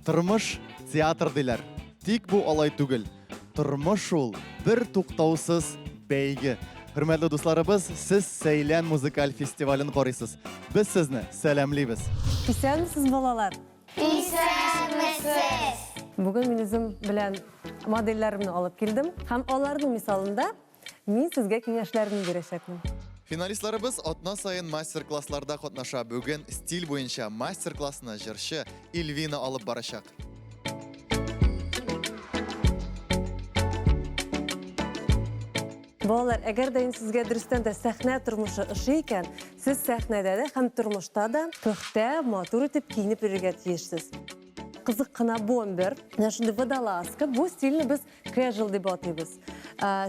Тормыш театр диләр. Тик бу алай түгел. Тормыш ул бер туктаусыз бәйге. Хөрмәтле дусларыбыз, сез Сәйлән музыкаль фестивален карыйсыз. Без сезне сәламлибез. Исәнмесез, балалар! Исәнмесез! Бүген мин үзем белән модельләремне алып килдем һәм аларның мисалында Мин сезгә киңәшләремне бирәчәкмен. Финалистларыбыз атна саен мастер-классларда катнаша. Бүген стиль буенча мастер-классны җырчы Ильвина алып барачак. Балалар, әгәр дә инде сезгә дөрестән дә сәхнә тормышы ошый икән, сез сәхнәдә дә һәм тормышта да пөхтә, матур итеп киенеп йөрергә тиешсез. Кызык кына бомбер, менә шундый водолазка. Бу стильне без Casual дип атыйбыз.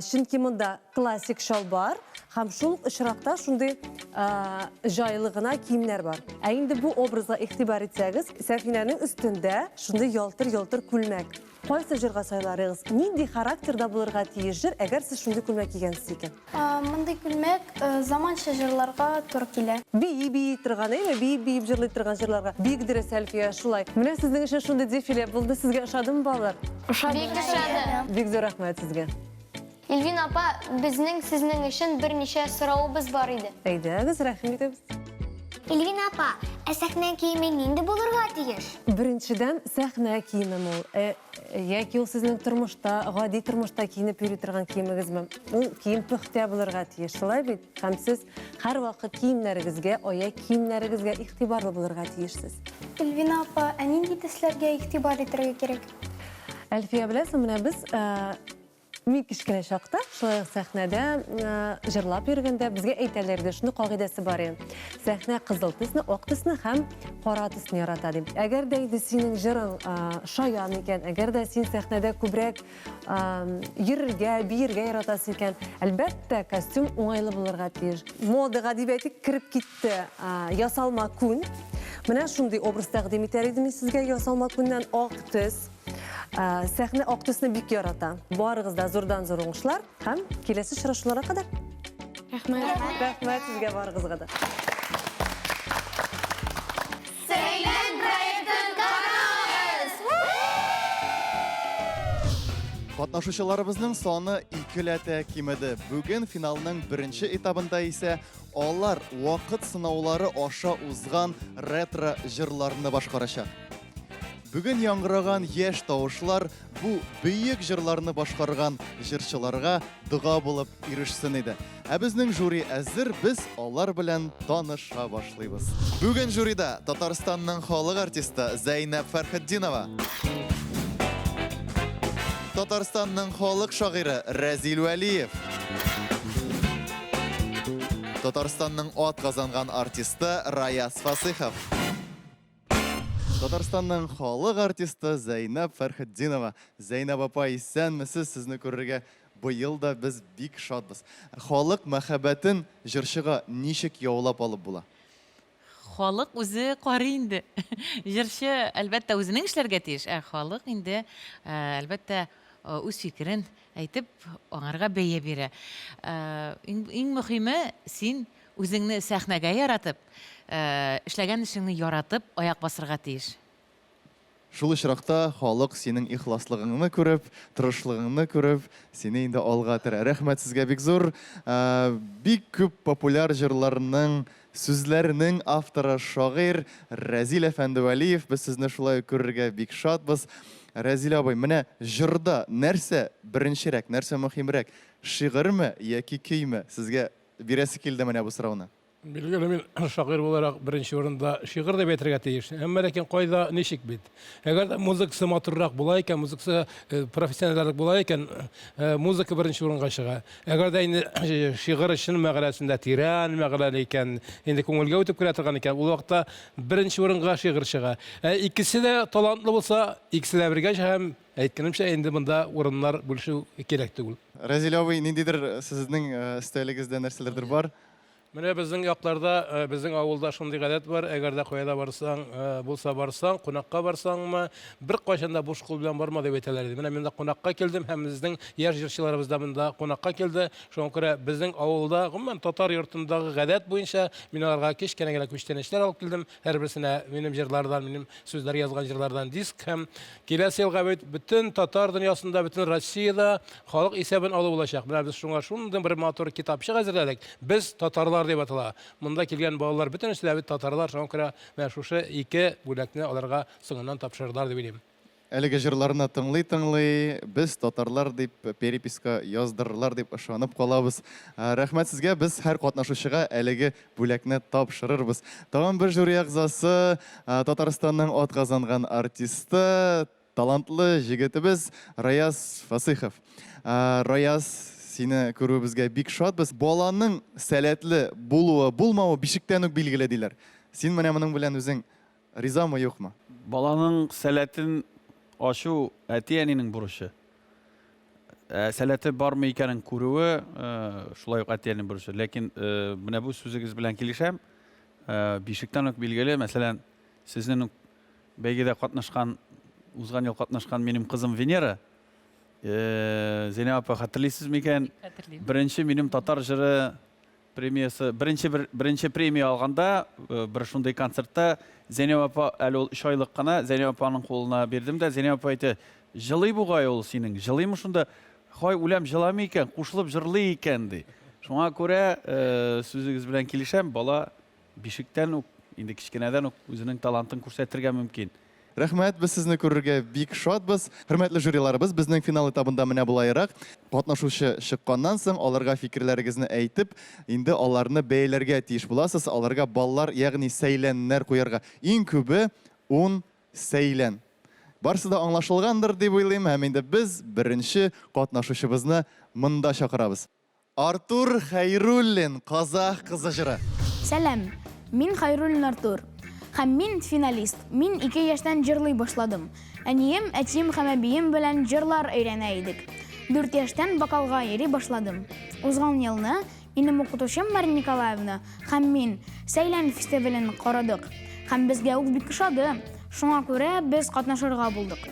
Чөнки монда классик чалбар һәм шул ук очракта шундый җайлы гына киемнәр бар. Ә инде бу образга игътибар итсәгез, Сәфинәнең өстендә шундый ялтыр-йолтыр күлмәк. Кайсы җырга сайларыгыз? Нинди характерда булырга тиеш җыр, әгәр сез шундый күлмәк кигәнсез икән? Мондый күлмәк заманча җырларга туры килә. Бии-бии торган, әйме? Биеп-биеп җырлый торган җырларга. Бик дөрес, Әлфия, шулай. Менә сезнең өчен шундый дефиле булды. Сезгә ошадымы, балалар? Ошады. Бик ошады. Бик зур рәхмәт сезгә. Ильвина апа, безнең сезнең өчен берничә соравыбыз бар иде. Әйдәгез, рәхим итегез. Ильвина апа, ә сәхнә киеме нинди булырга тиеш? Беренчедән, сәхнә киемеме ул? Яки ул сезнең тормышта, гади тормышта киенеп йөри торган киемегезме? Ул кием пөхтә булырга тиеш, шулай бит? Һәм сез һәрвакыт киемнәрегезгә, аяк киемнәрегезгә игътибарлы булырга тиешсез. Эльвина апа, ә нинди төсләргә игътибар итәргә кирәк? Әлфия, беләсең, менә без Мин кечкенә чакта, шулай ук сәхнәдә җырлап йөргәндә безгә әйтәләр иде, шундый кагыйдәсе бар иде. Сәхнә кызыл төсне, ак төсне һәм кара төсне ярата дип. Әгәр дә инде синең җырың шаян икән, әгәр дә син сәхнәдә күбрәк йөрергә, биергә яратасың икән, әлбәттә, костюм уңайлы булырга тиеш. Модага дип әйтик, кереп китте ясалма күн. Менә шундый образ тәкъдим итәр идем мин сезгә ясалма күннән ак төс. Сәхнә ак төсне бик ярата. Барыгыз да зурдан-зур уңышлар һәм киләсе очрашуларга кадәр. Рәхмәт. Рәхмәт сезгә барыгызга да. Сәйлән проектын карагыз! Катнашучыларыбызның саны икеләтә кимеде. Бүген финалның беренче этабында исә алар вакыт сынаулары аша узган ретро җырларны башкарачак. Бүген яңгыраган яшь тавышлар бу бөек җырларны башкарган җырчыларга дога булып ирешсен иде. Ә безнең жюри әзер, без алар белән таныша башлыйбыз. Бүген жюрида Татарстанның халык артисты Зәйнәб Фәрхетдинова, Татарстанның халык шагыйре Рәзил Вәлиев, Татарстанның атказанган артисты Раяз Фасыйхов. Татарстанның халык артисты Зәйнәб Фәрхетдинова. Зәйнәб апа, исәнмесез, сезне күрергә быел да без бик шатбыз. Халык мәхәббәтен җырчыга ничек яулап алып була? Халык үзе карый инде. Җырчы, әлбәттә, үзенең эшләргә тиеш, ә халык инде, әлбәттә, үз фикерен әйтеп, аңарга бәя бирә. Иң мөхиме, син Үзеңне сәхнәгә яратып, эшләгән эшеңне яратып аяк басырга тиеш. Шул очракта халык синең ихласлыгыңны күреп, тырышлыгыңны күреп, сине инде алга этәрә. Рәхмәт сезгә бик зур. Бик күп популяр җырларның сүзләренең авторы, шагыйрь Рәзил әфәнде Вәлиев. Без сезне шулай ук күрергә бик шатбыз. Рәзил абый, менә җырда нәрсә беренчерәк, нәрсә мөһимрәк, шигырьме яки көйме? Сезгә Бирәсе килде менә бу сорауны. Билгеле, мин шагыйрь буларак беренче урында шигырь дип әйтергә тиеш. Әмма ләкин кайда, ничек бит. Әгәр дә музыкасы матуррак була икән, музыкасы э, профессиональрәк була икән, э, музыка беренче урынга чыга. Әгәр дә инде э, шигырь чын мәгънәсендә тирән мәгънәле икән, инде күңелгә үтеп керә торган икән, ул вакытта беренче урынга шигырь чыга. Ә икесе дә талантлы булса, икесе дә бергә чыга һәм Әйткәнемчә, инде монда урыннар бүлешү кирәк түгел. Рәзил абый, ниндидер сезнең өстәлегездә нәрсәләрдер бар? Менә безнең якларда, э, безнең авылда шундый гадәт бар, әгәр дә кая да барсаң, э, булса барсаң, кунакка барсаңмы, беркайчан да буш кул белән барма дип әйтәләр иде. Менә мин дә кунакка килдем һәм безнең яшь җырчыларыбыз да монда кунакка килде. Шуңа күрә безнең авылда, гомумән, татар йортындагы гадәт буенча мин аларга кечкенә генә күчтәнәчләр алып килдем. Һәрберсенә минем җырлардан, минем сүзләр язган җырлардан диск һәм киләсе елга бит бөтен татар дөньясында, бөтен Россиядә халык исәбен алу булачак. Менә без шуңа шундый бер матур китапчык әзерләдек. Без татарлар дип атала. Монда килгән балалар бөтенесе дә бит татарлар, шуңа күрә менә шушы ике бүләкне аларга соңыннан тапшырырлар дип уйлыйм. Әлеге җырларны тыңлый-тыңлый, без татарлар дип переписька яздырырлар дип ышанып калабыз. Рәхмәт сезгә, без һәр катнашучыга әлеге бүләкне тапшырырбыз. Тагын бер жюри әгъзасы, Татарстанның атказанган артисты, талантлы җегетебез Раяз Фасыйхов. Раяз, сине күрүебезгә бик шатбыз. Баланың сәләтле булуы, булмавы бишектән үк билгеле диләр. Син менә моның белән үзең ризамы, юкмы? Баланың сәләтен ачу әти-әнинең бурычы. Ә сәләте бармы икәнен күрүе шулай ук әти-әнинең бурычы. Ләкин менә бу сүзегез белән килешәм. Бишектән үк билгеле, мәсәлән, сезнең үк бәйгедә катнашкан, узган ел катнашкан минем кызым Венера, Зәйнәб апа, хәтерлисез микән? Хәтерлим. Беренче минем татар җыры премиясе, беренче бер, беренче премия алганда, бер шундый концертта Зәйнәб апа, әле ул өч айлык кына, Зәйнәб апаның кулына бирдем дә, Зәйнәб апа әйтә, җылый бугай ул синең, җылыймы шунда? Һай, үләм, җыламый икән, кушылып җырлый икән, ди. Шуңа күрә сүзегез белән килешәм, бала бишектән үк, инде кечкенәдән үк үзенең талантын күрсәтергә мөмкин. Рәхмәт, без сезне күрергә бик шатбыз. Хөрмәтле жюриларыбыз, безнең финал этабында менә болайрак. Катнашучы чыкканнан соң, аларга фикерләрегезне әйтеп, инде аларны бәяләргә тиеш буласыз, аларга баллар, ягъни сәйләннәр куярга. Иң күбе ун сәйлән. Барсы да аңлашылгандыр дип уйлыйм, һәм инде без беренче катнашучыбызны монда чакырабыз. Артур Хәйруллин, Казах кызы җыры. Сәлам, мин Хәйруллин Артур. Һәм мин финалист. Мин ике яшьтән җырлый башладым. Әнием, әтием һәм әбием белән җырлар өйрәнә идек. Дүрт яшьтән вокалга йөри башладым. Узган елны минем укытучым Марина Николаевна һәм мин Сәйлән фестивален карадык. Һәм безгә ул бик ошады. Шуңа күрә без катнашырга булдык.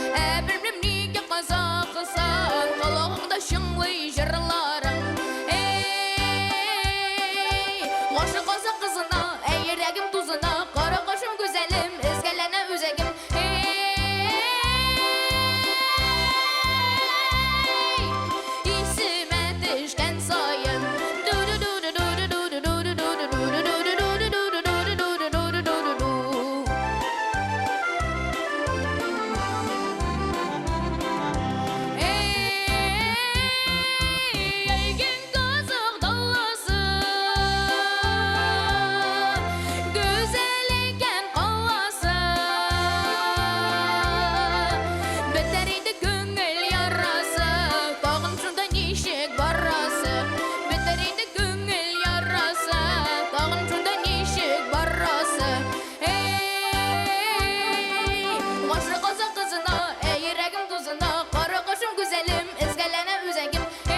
Ә белмим нигә казахсан, Колагыңда чыңлый җырларың. Эй, гашыйк казах кызына, Әй, йөрәгем тузына, Кара кашым гүзәлем, Өзгәләнә үзәгем. Эй, исемә төшкән саен. Ду-ду-ду-ду-ду-ду-ду-ду-ду-ду-ду-ду-ду-ду-ду-ду-ду-ду-ду. Эй, киң казах даласы, Гүзәл икән каласы. Бетәр иде күңел ярасы, Тагын шунда ничек барасы? Бетәр иде күңел ярасы, Тагын шунда ничек барасы? Эй, гашыйк казах кызына, әй, йөрәгем тузына, кара кашым гүзәлем, өзгәләнә үзәгем. Эй,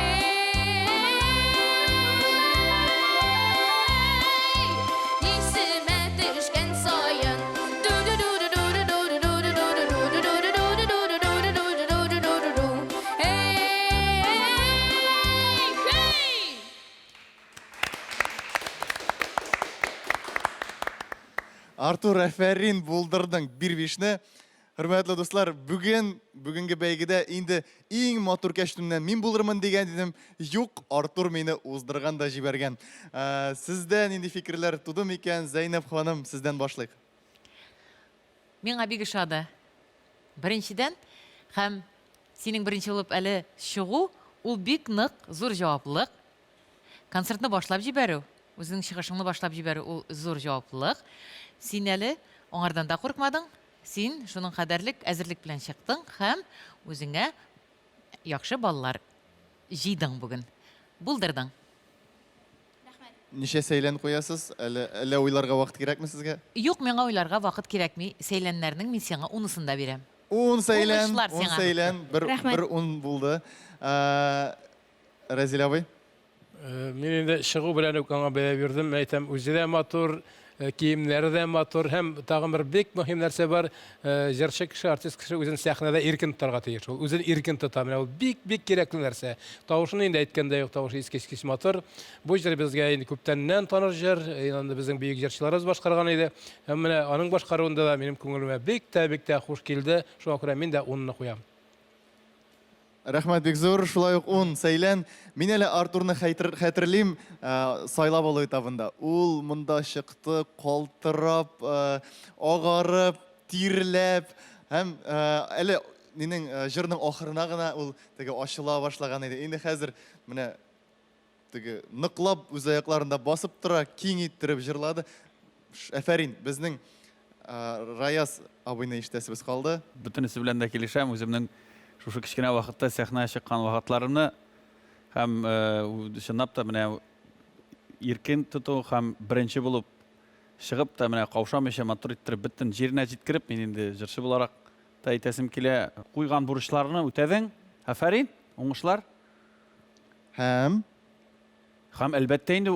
исемә төшкән саен. Ду-ду-ду-ду-ду-ду-ду-ду-ду-ду-ду-ду-ду-ду-ду-ду-ду-ду-ду. Эй, хей! Артур, әфәрин, булдырдың. Бир бишне. Хөрмәтле дуслар, бүген, бүгенге бәйгедә инде иң матур кәчтүмнән мин булырмын дигән идем. Юк, Артур мине уздырган да җибәргән. Ә, сездә нинди фикерләр туды микән? Зәйнәб ханым, сездән башлыйк. Миңа бик ошады. Беренчедән, һәм синең беренче булып әле чыгу, ул бик нык зур җаваплылык. Концертны башлап җибәрү. Үзеңнең чыгышыңны башлап җибәрү ул зур җаваплылык. Син әле аңардан да куркмадың. Син шуның кадәрлек әзерлек белән чыктың һәм үзеңә яхшы баллар җыйдың бүген. Булдырдың. Ничә сәйлән куясыз? Әле, әллә уйларга вакыт кирәкме сезгә? Юк, миңа уйларга вакыт кирәкми. Сәйләннәрнең мин сиңа унысын да бирәм. Ун сәйлән, Уңышлар ун сиңа. сәйлән, бер, Рәхмәт. бер ун булды. Рәзил абый? Мин инде чыгу белән үк аңа бәя бирдем. Мин әйтәм, үзе дә матур, киемнәре дә матур һәм тагын бер бик мөһим нәрсә бар, җырчы кеше, артист кеше үзен сәхнәдә иркен тотарга тиеш. Ул үзен иркен тота. Менә ул бик-бик кирәкле нәрсә. Тавышын инде әйткән дә юк, тавышы искиткеч матур. Бу җыр безгә инде күптәннән таныш җыр, аны безнең бөек җырчыларыбыз башкарган иде. Һәм менә аның башкаруында да минем күңелемә бик тә, бик тә хуш килде. Шуңа күрә мин дә унны куям. Рәхмәт бик зур, шулай ук ун, Сәйлән. Мин әле Артурны хәтерлим, сайлап алу этабында. Ул монда чыкты, калтырап, агарып, тирләп һәм әле нинең җырның ахырына гына ул теге ачыла башлаган иде. Инде хәзер менә теге ныклап үз аякларында басып тора, киң иттереп җырлады. Әфәрин, безнең Раяз абыйны ишетәсебез калды. Бөтенесе белән дә килешәм. Үземнең шушы кечкенә вакытта сәхнәгә чыккан вакытларымны һәм чынлап та менә иркен тоту һәм беренче булып чыгып та менә каушамыйча матур иттереп бөтен җиренә җиткереп, мин инде җырчы буларак та әйтәсем килә, куйган бурычларны үтәдең. Афәрин, уңышлар! Һәм? Һәм, әлбәттә инде,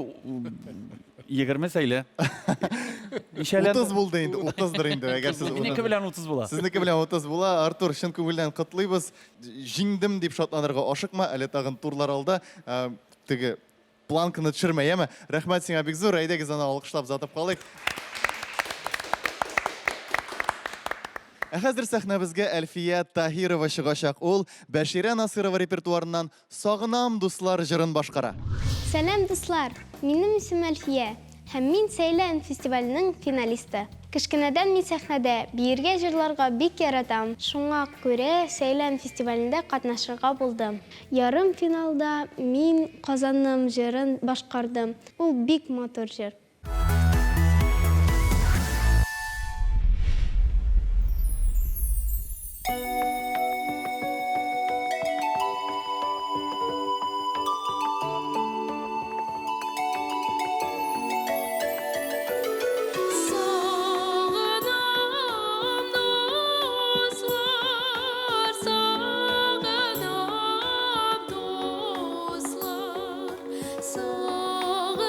20 сәйлә. Ничәләр? 30 булды инде, 30-дыр инде, әгәр сез Минеке белән 30 була. Сезнеке белән 30 була. Артур, чын күңелдән котлыйбыз. Җиңдем дип шатланырга ашыкма, әле тагын турлар алда. Теге планканы төшермә, яме? Рәхмәт сиңа бик зур. Әйдәгез аны алкышлап озатып калыйк. Ә хәзер сәхнәбезгә Әлфия Таһирова чыгачак. Ул Бәширә Насырова репертуарыннан Сагынам, дуслар җырын башкара. Сәлам, дуслар! Минем исем Әлфия һәм мин Сәйлән фестиваленең финалисты. Кечкенәдән мин сәхнәдә биергә, җырларга бик яратам. Шуңа күрә Сәйлән фестивалендә катнашырга булдым. Ярымфиналда мин Казаным җырын башкардым. Ул бик матур җыр. Сагынам, дуслар, сагынам, дуслар. Сагынам,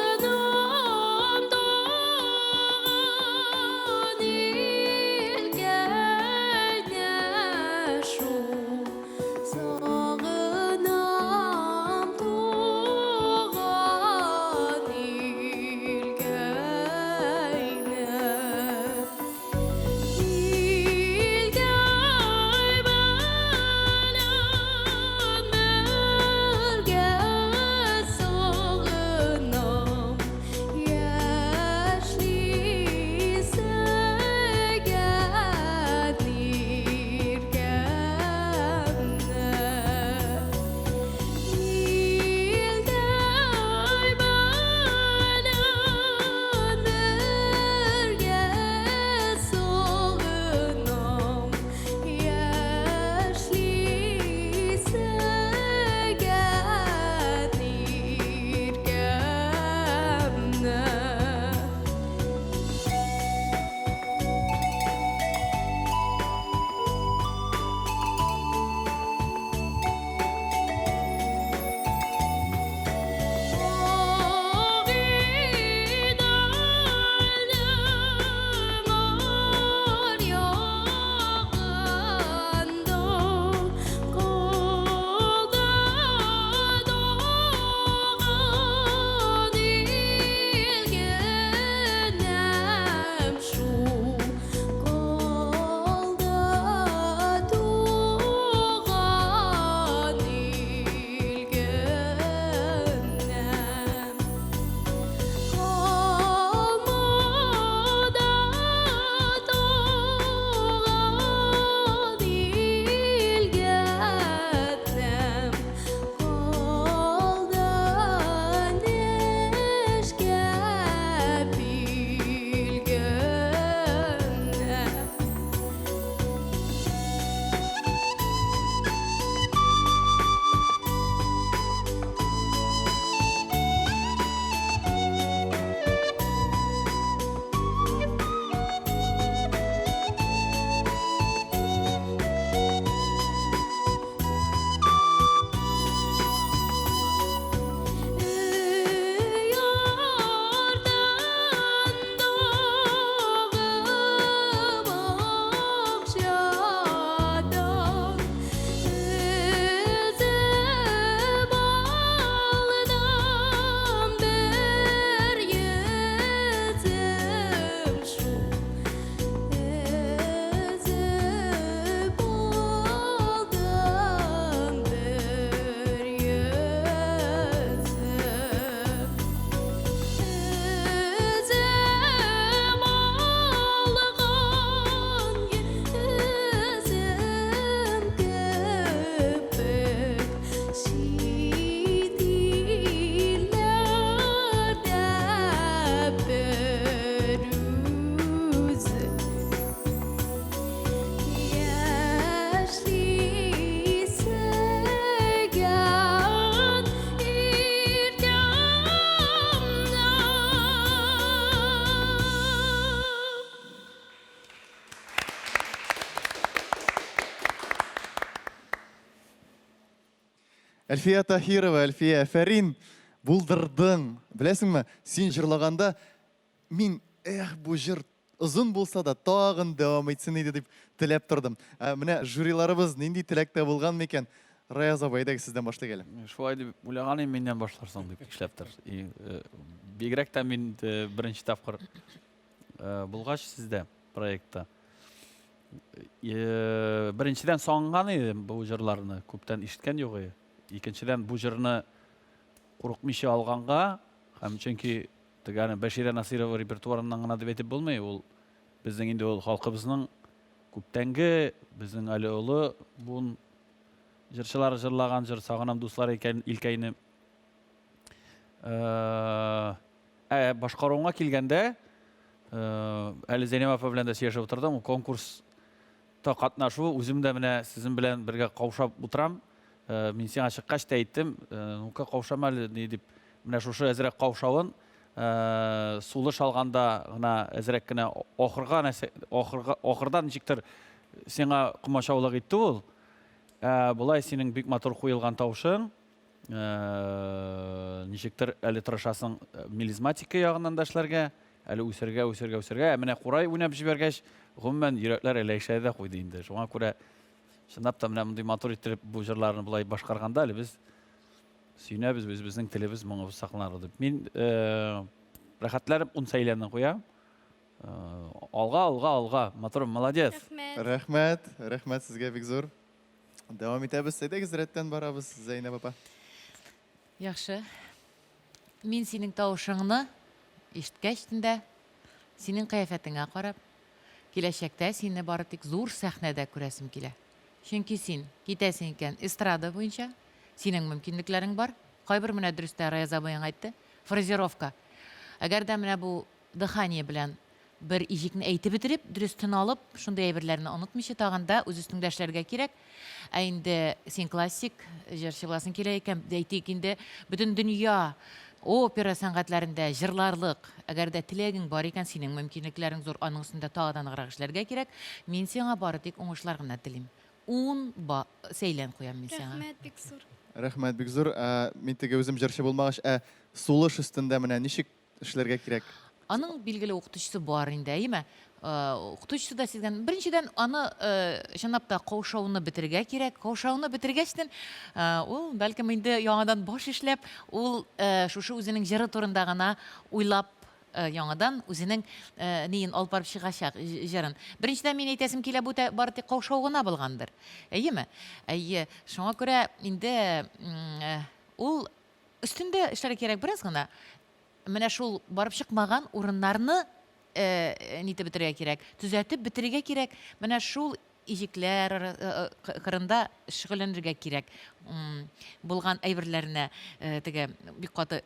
Әлфия Таһирова, Әлфия, әфәрин, булдырдың. Беләсеңме, син җырлаганда мин, эх, бу җыр озын булса да, тагын дәвам итсен иде дип теләп тордым. Ә менә жюриларыбыз нинди теләктә булган микән? Раяз абый, әйдәгез сездән башлыйк әле. Шулай дип уйлаган идем, миннән башларсың дип, нишләптер. Э, бигрәк тә мин э, беренче тапкыр э, булгач сездә проектта. Беренчедән сагынган идем бу җырларны, күптән ишеткән юк иде. Икенчедән бу җырны курыкмыйча алганга һәм чөнки теге аны Бәширә Насыйрова репертуарыннан гына дип әйтеп булмый, ул безнең инде ул халкыбызның күптәнге, безнең әле олы буын җырчылары җырлаган җыр Сагынам дуслар икән илкәйне. Ә башкаруыңа килгәндә, әле Зәйнәб апа белән дә сөйләшеп утырдым, конкурста катнашу, үзем дә менә сезнең белән бергә каушап утырам. Мин сиңа чыккач та әйттем, ну-ка каушама әле, ни дип. Менә шушы әзрәк каушавын, сулыш алганда гына әзрәк кенә ахырга нәрсә, ахырга, ахырда ничектер сиңа комачаулык итте ул. Ә болай синең бик матур куелган тавышың, ничектер әле тырышасың мелизматика ягыннан да эшләргә, әле үсәргә, үсәргә, үсәргә. Ә менә курай уйнап җибәргәч, гомумән йөрәкләр әләйшә дә куйды инде. Шуңа күрә чынлап та менә мондый матур иттереп бу җырларны болай башкарганда әле без сөенәбез, үзебезнең телебез, моңыбыз сакланыр дип. Мин рәхәтләнеп ун сәйләнне куям. Алга, алга, алга. Матур, молодец. Рәхмәт. Рәхмәт, рәхмәт сезгә бик зур. Дәвам итәбез. Әйдәгез, рәттән барабыз, Зәйнәб апа. Яхшы. Мин синең тавышыңны ишеткәч дә, синең кыяфәтеңә карап, киләчәктә сине бары тик зур сәхнәдә күрәсем килә. Чөнки син китәсең икән эстрада буенча, синең мөмкинлекләрең бар. Кайбер менә дөрес тә Раяз абыең әйтте, фразировка. Әгәр дә менә бу дыхание белән бер иҗекне әйтеп бетереп, дөрес тын алып, шундый әйберләрне онытмыйча тагын да үз өстеңдә эшләргә кирәк. Ә инде син классик җырчы буласың килә икән, әйтик инде, бөтен дөнья опера сәнгатьләрендә җырларлык, әгәр дә теләгең бар икән, синең мөмкинлекләрең зур, аның өстендә тагы да ныграк эшләргә кирәк. Мин сиңа бары тик уңышлар гына телим. Ун ба сәйлән куям мин сиңа. Рәхмәт бик зур. Рәхмәт бик зур. Ә, мин теге үзем җырчы булмагач, ә сулыш өстендә менә ничек эшләргә кирәк. Аның билгеле укытучысы бар инде, әйеме? Укытучысы да сизгән. Беренчедән, аны чынлап та каушауны бетерергә кирәк. Каушауны бетергәчтен, ул бәлкем инде яңадан баш эшләп, ул шушы үзенең җыры турында гына уйлап яңадан үзенең ниен алып барып чыгачак җырын. Беренчедән, мин әйтәсем килә, бу бары тик каушау гына булгандыр. Әйеме? Әйе. Шуңа күрә инде ул Өстендә эшләргә кирәк бераз гына. Менә шул барып чыкмаган урыннарны нитеп бетерергә кирәк, төзәтеп бетерергә кирәк. Менә шул иҗекләр кырында шөгыльләнергә кирәк. Булган әйберләренә теге бик каты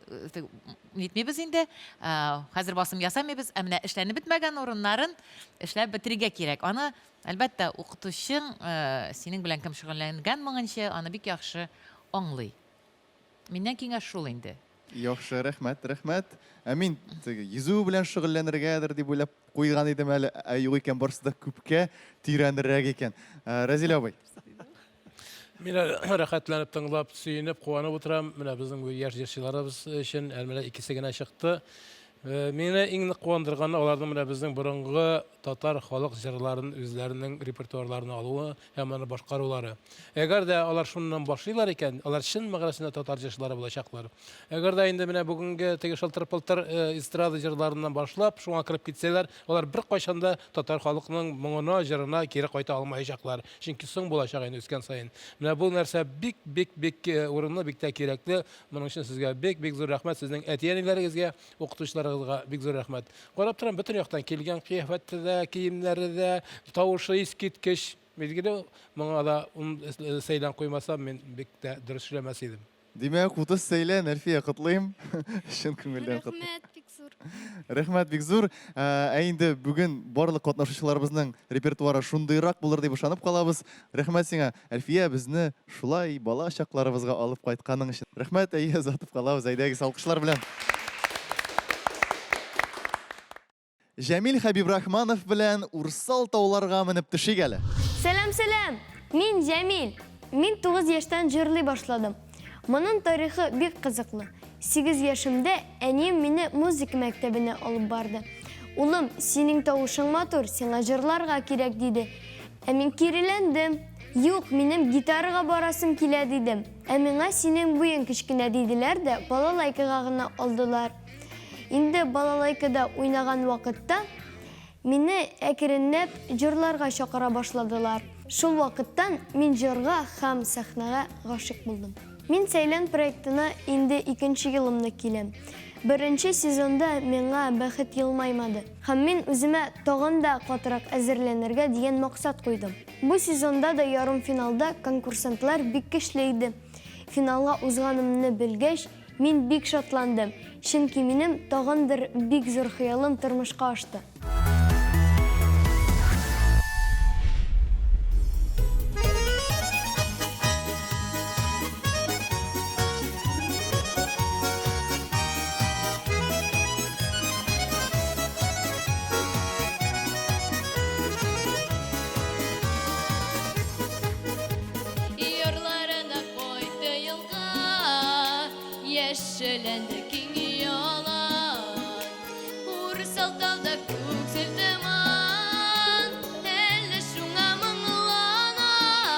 нитмибез инде. Хәзер басым ясамыйбыз, ә менә эшләнеп бетмәгән урыннарын эшләп бетерергә кирәк. Аны, әлбәттә, укытучың синең белән кем шөгыльләнгән моңынчы, аны бик яхшы аңлый. Миннән киңәш шул инде. Яхшы, рәхмәт, рәхмәт. Ә мин теге йөзү белән шөгыльләнергәдер дип уйлап куйган идем әле. Ә юк икән, барысы да күпкә тирәнрәк икән. Ә, Рәзил абый. Мин әле рәхәтләнеп тыңлап, сөенеп, куанып утырам. Менә безнең бу яшь җырчыларыбыз өчен әле менә икесе генә чыкты. Э, мине иң нык куандырганы аларның менә безнең борынгы татар халык җырларын үзләренең репертуарларына алуы һәм аны башкарулары. Әгәр дә алар шуннан башлыйлар икән, алар чын мәгънәсендә татар җырчылары булачаклар. Әгәр дә инде менә бүгенге теге шылтыр-пылтыр э, эстрада җырларыннан башлап, шуңа кереп китсәләр, алар беркайчан да татар халыкның моңына, җырына кире кайта алмаячаклар. Чөнки соң булачак инде үскән саен. Менә бу нәрсә бик, бик, бик э, урынлы, бик тә кирәкле. Моның өчен сезгә бик, бик зур рәхмәт, сезнең әти-әниләрегезгә, укытучыларыгызга бик зур рәхмәт. Карап торам, бөтен яктан килгән кыяфәте дә, киемнәре дә, тавышы искиткеч. Билгеле, моңа да ун сәйлән куймасам, мин бик тә дөрес эшләмәс идем. Димәк, 30 сәйлән, Әлфия, котлыйм. Чын күңелдән котлыйм. Рәхмәт бик зур. Рәхмәт бик зур. Ә инде бүген барлык катнашучыларыбызның репертуары шундыйрак булыр дип ышанып калабыз. Рәхмәт сиңа, Әлфия, безне шулай бала чакларыбызга алып кайтканың өчен. Рәхмәт, әйе, озатып калабыз. Әйдәгез, алкышлар белән. Җәмил Хәбибрахманов белән Урсал тауларга менеп төшик әле. Сәлам, сәлам! Мин Җәмил. Мин 9 яшьтән җырлый башладым. Моның тарихы бик кызыклы. Сигез яшемдә әнием мине музыка мәктәбенә алып барды. Улым, синең тавышың матур, сиңа җырларга кирәк, диде. Ә мин киреләндем. Юк, минем гитарага барасым килә, дидем. Ә миңа синең буең кечкенә, диделәр дә, балалайкага гына алдылар. Инде балалайкада уйнаган вакытта мине әкренләп җырларга чакыра башладылар. Шул вакыттан мин җырга һәм сәхнәгә гашыйк булдым. Мин Сәйлән проектына инде икенче елымны киләм. Беренче сезонда миңа бәхет елмаймады һәм мин үземә тагын да катырак әзерләнергә дигән максат куйдым. Бу сезонда да ярымфиналда конкурсантлар бик көчле иде. Финалга узганымны белгәч, Мин бик шатландым, чөнки минем тагын бер бик зур хыялым тормышка ашты. Ярларына кайтты елга. Яшелләнде киң ялан, Урсал тауда күксел томан, Әле шуңа моңланам.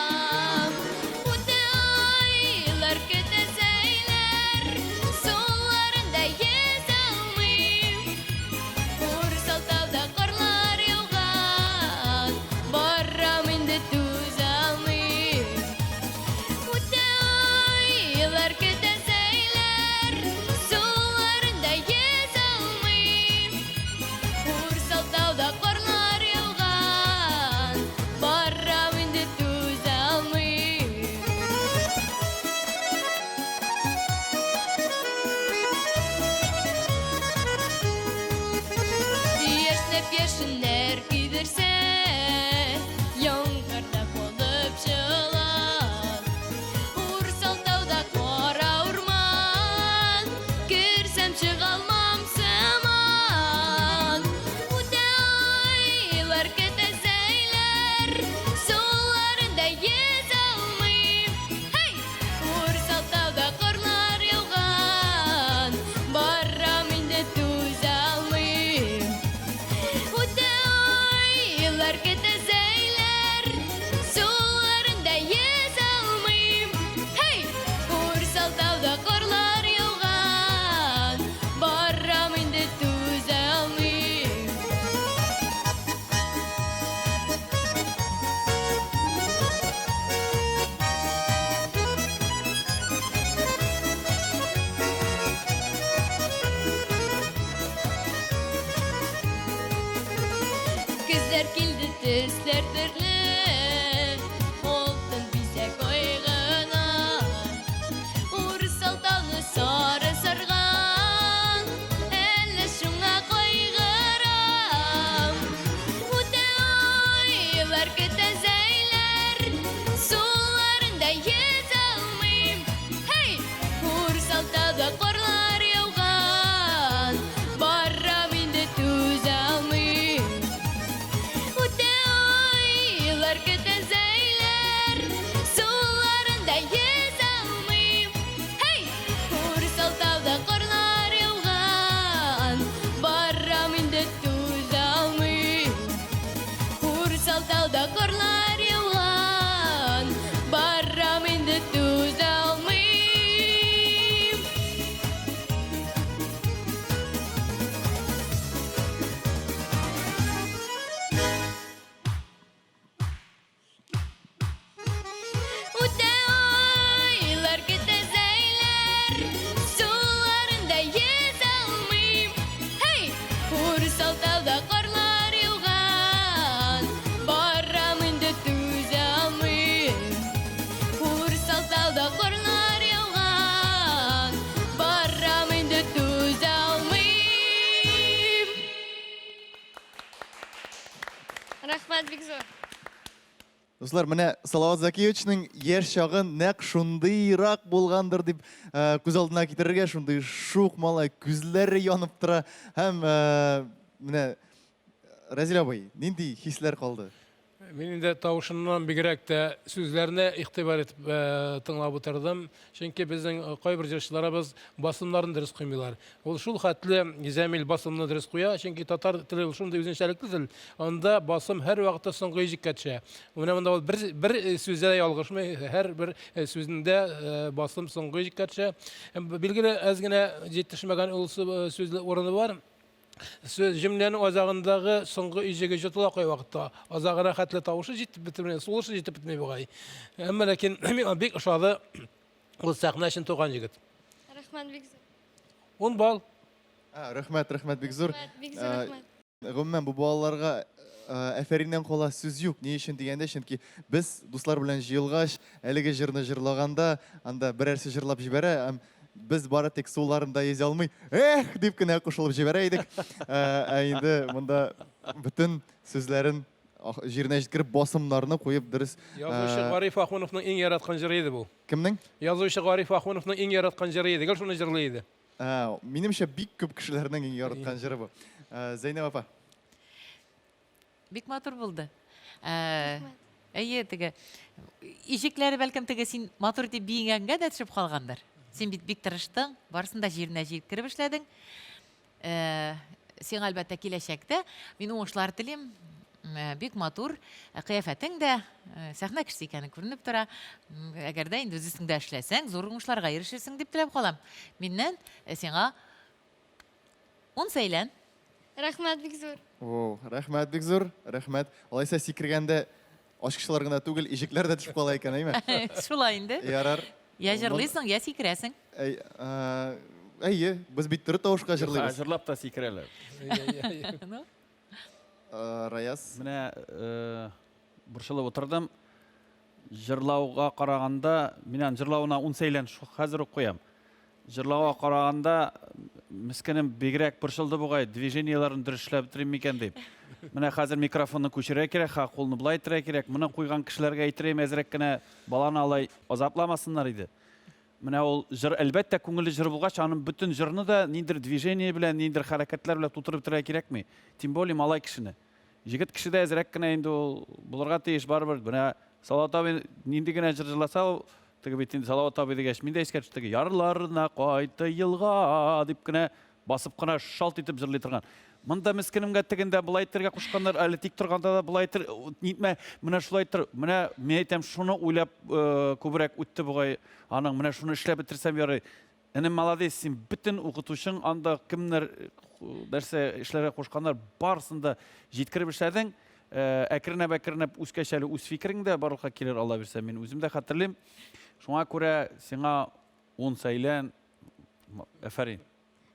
Үтә айлар, көтә зәйләр, Суларында йөзә алмыйм. Урсал тауда карлар яуган, Барам инде түзә алмыйм. Үтә айлар, көтә зәйләр, Суларында йөзә алмыйм. Урсал тауда карлар яуган, Барам инде түзә алмыйм. Яшьнәп яшеннәр көйдерсә, Яңгырда калып чылан. Урсал тауда кара урман, Керсәм чыгалмам сыман. Үтә айлар, көтә зәйләр, Суларында йөзә алмыйм. Һәй! Урсал тауда карлар яуган, Барам инде түзә алмыйм. Үтә айлар, көтә зәйләр, Суларында йөзә алмыйм. Һәй! Урсал тауда карлар яуган, Барам инде түзә алмыйм. Көзләр килде, төсләр төрле, Алтын бизәк айгына. Урсал тауны сары сарган, Әллә шуңа кайгырам. Үтә айлар, көтә зәйләр, Суларында йөзә алмыйм. Һәй! Урсал тауда карлар яуган, Барам инде түзә алмыйм. Үтә айлар, көтә зәйләр, Суларында йөзә алмыйм. Һәй! Урсал тауда карлар яуган, Барам инде түзә алмыйм. Урсал тауда карлар яуган, Барам инде түзә алмыйм. Үтә айлар, көтә зәйләр, Суларында йөзә алмыйм. Һәй! Урсал тауда карлар яуган, Барам инде түзә алмыйм. Урсал тауда карлар яуган, Барам инде түзә алмыйм. Рәхмәт бик зур. Дуслар, менә Салават Закиевичның яшь чагын нәкъ шундыйрак булгандыр дип э, күз алдына китерергә, шундый шук малай, күзләре янып тора һәм э, менә Разил абый, нинди хисләр калды? Мин инде тавышыннан бигрәк тә сүзләренә игътибар итеп тыңлап утырдым. Чөнки безнең кайбер җырчыларыбыз басымнарын дөрес куймыйлар. Ул шул хәтле Зәмил басымны дөрес куя, чөнки татар теле ул шундый үзенчәлекле тел, анда басым һәрвакытта соңгы иҗеккә төшә. Менә монда ул бер, бер сүздә дә ялгышмый, һәрбер сүзендә басым соңгы иҗеккә төшә. Билгеле, әз генә җитешмәгән ул сүзле урыны бар. Сүз җөмләнең азагындагы соңгы иҗеге җотыла кайвакытта. Азагына хәтле тавышы җитеп бетерми, сулышы җитеп бетми бугай. Әмма ләкин миңа бик ошады. Ул сәхнә өчен туган егет. Рәхмәт бик зур. 10 балл. Рәхмәт, рәхмәт бик зур. Рәхмәт, бик зур рәхмәт. Гомумән, бу балаларга әфәриннән кала сүз юк. Ни өчен дигәндә, чөнки без дуслар белән җыелгач, әлеге җырны җырлаганда, анда берәрсе җырлап җибәрә, һәм без бары тик суларында йөзә алмый, эх, дип кенә кушылып җибәрә идек. Ә инде монда бөтен сүзләрен җиренә җиткереп, басымнарны куеп дөрес. Язучы Гариф Ахуновның иң яраткан җыры иде бу. Кемнең? Язучы Гариф Ахуновның иң яраткан җыры иде. Гел шуны җырлый иде. Минемчә, бик күп кешеләрнең иң яраткан җыры бу. Зәйнәб апа. Бик матур булды. Әйе, теге ишекләре бәлкем теге син матур дип биегәнгә дә төшеп калгандыр. Син бит бик тырыштың, барысын да җиренә җиткереп эшләдең. Сиңа әлбәттә киләчәктә мин уңышлар телим. Бик матур кыяфәтең дә, сәхнә кешесе икәнең күренеп тора. Әгәр дә инде үз өстеңдә эшләсәң, зур уңышларга ирешерсең дип теләп калам. Миннән сиңа ун сәйлән. Рәхмәт бик зур. О, рәхмәт бик зур, рәхмәт. Алайса сикергәндә ачкычлар гына түгел, иҗекләр дә төшеп кала икән, әйме? Шулай инде. Ярар. Я җырлыйсың, я сикерәсең. Әй, әйе, без бит тере тавышка җырлыйбыз. Җырлап та сикерәләр. Ну? Раяз. Менә борчылып утырдым. Җырлауга караганда, мин аны җырлавына ун сәйлән хәзер үк куям. Җырлауга караганда, мескенем бигрәк борчылды бугай, движениеләрен дөрес эшләп бетерим микән дип. Менә хәзер микрофонны күчерергә кирәк, ха, кулны болай итәргә кирәк. Моны куйган кешеләргә әйтерем, әзрәк кенә баланы алай азапламасыннар иде. Менә ул җыр, әлбәттә, күңелле җыр булгач, аның бөтен җырны да ниндидер движение белән, ниндидер хәрәкәтләр белән тутырып бетерергә кирәкми. Тем более малай кешене. Егет кеше дә әзрәк кенә инде ул булырга тиеш барыбер. Менә Салават абый нинди генә җыр җырласа, ул теге бит инде Салават абый дигәч, мин дә искә төште, теге ярларына кайтты елга дип кенә басып кына шалт итеп җырлый торган. Монда мескенемгә тегендә болай итәргә кушканнар, әле тик торганда да болай итер, нитмә, менә шулай итер. Менә мин әйтәм, шуны уйлап күбрәк үтте бугай аның, менә шуны эшләп бетерсәм ярый. Энем, молодец, син бөтен укытучың анда кемнәр нәрсә эшләргә кушканнар, барысын да җиткереп эшләдең. Әкренләп-әкренләп үскәч әле үз фикерең дә барлыкка килер, Алла бирсә, мин үзем дә хәтерлим. Шуңа күрә сиңа ун сәйлән, әфәрин.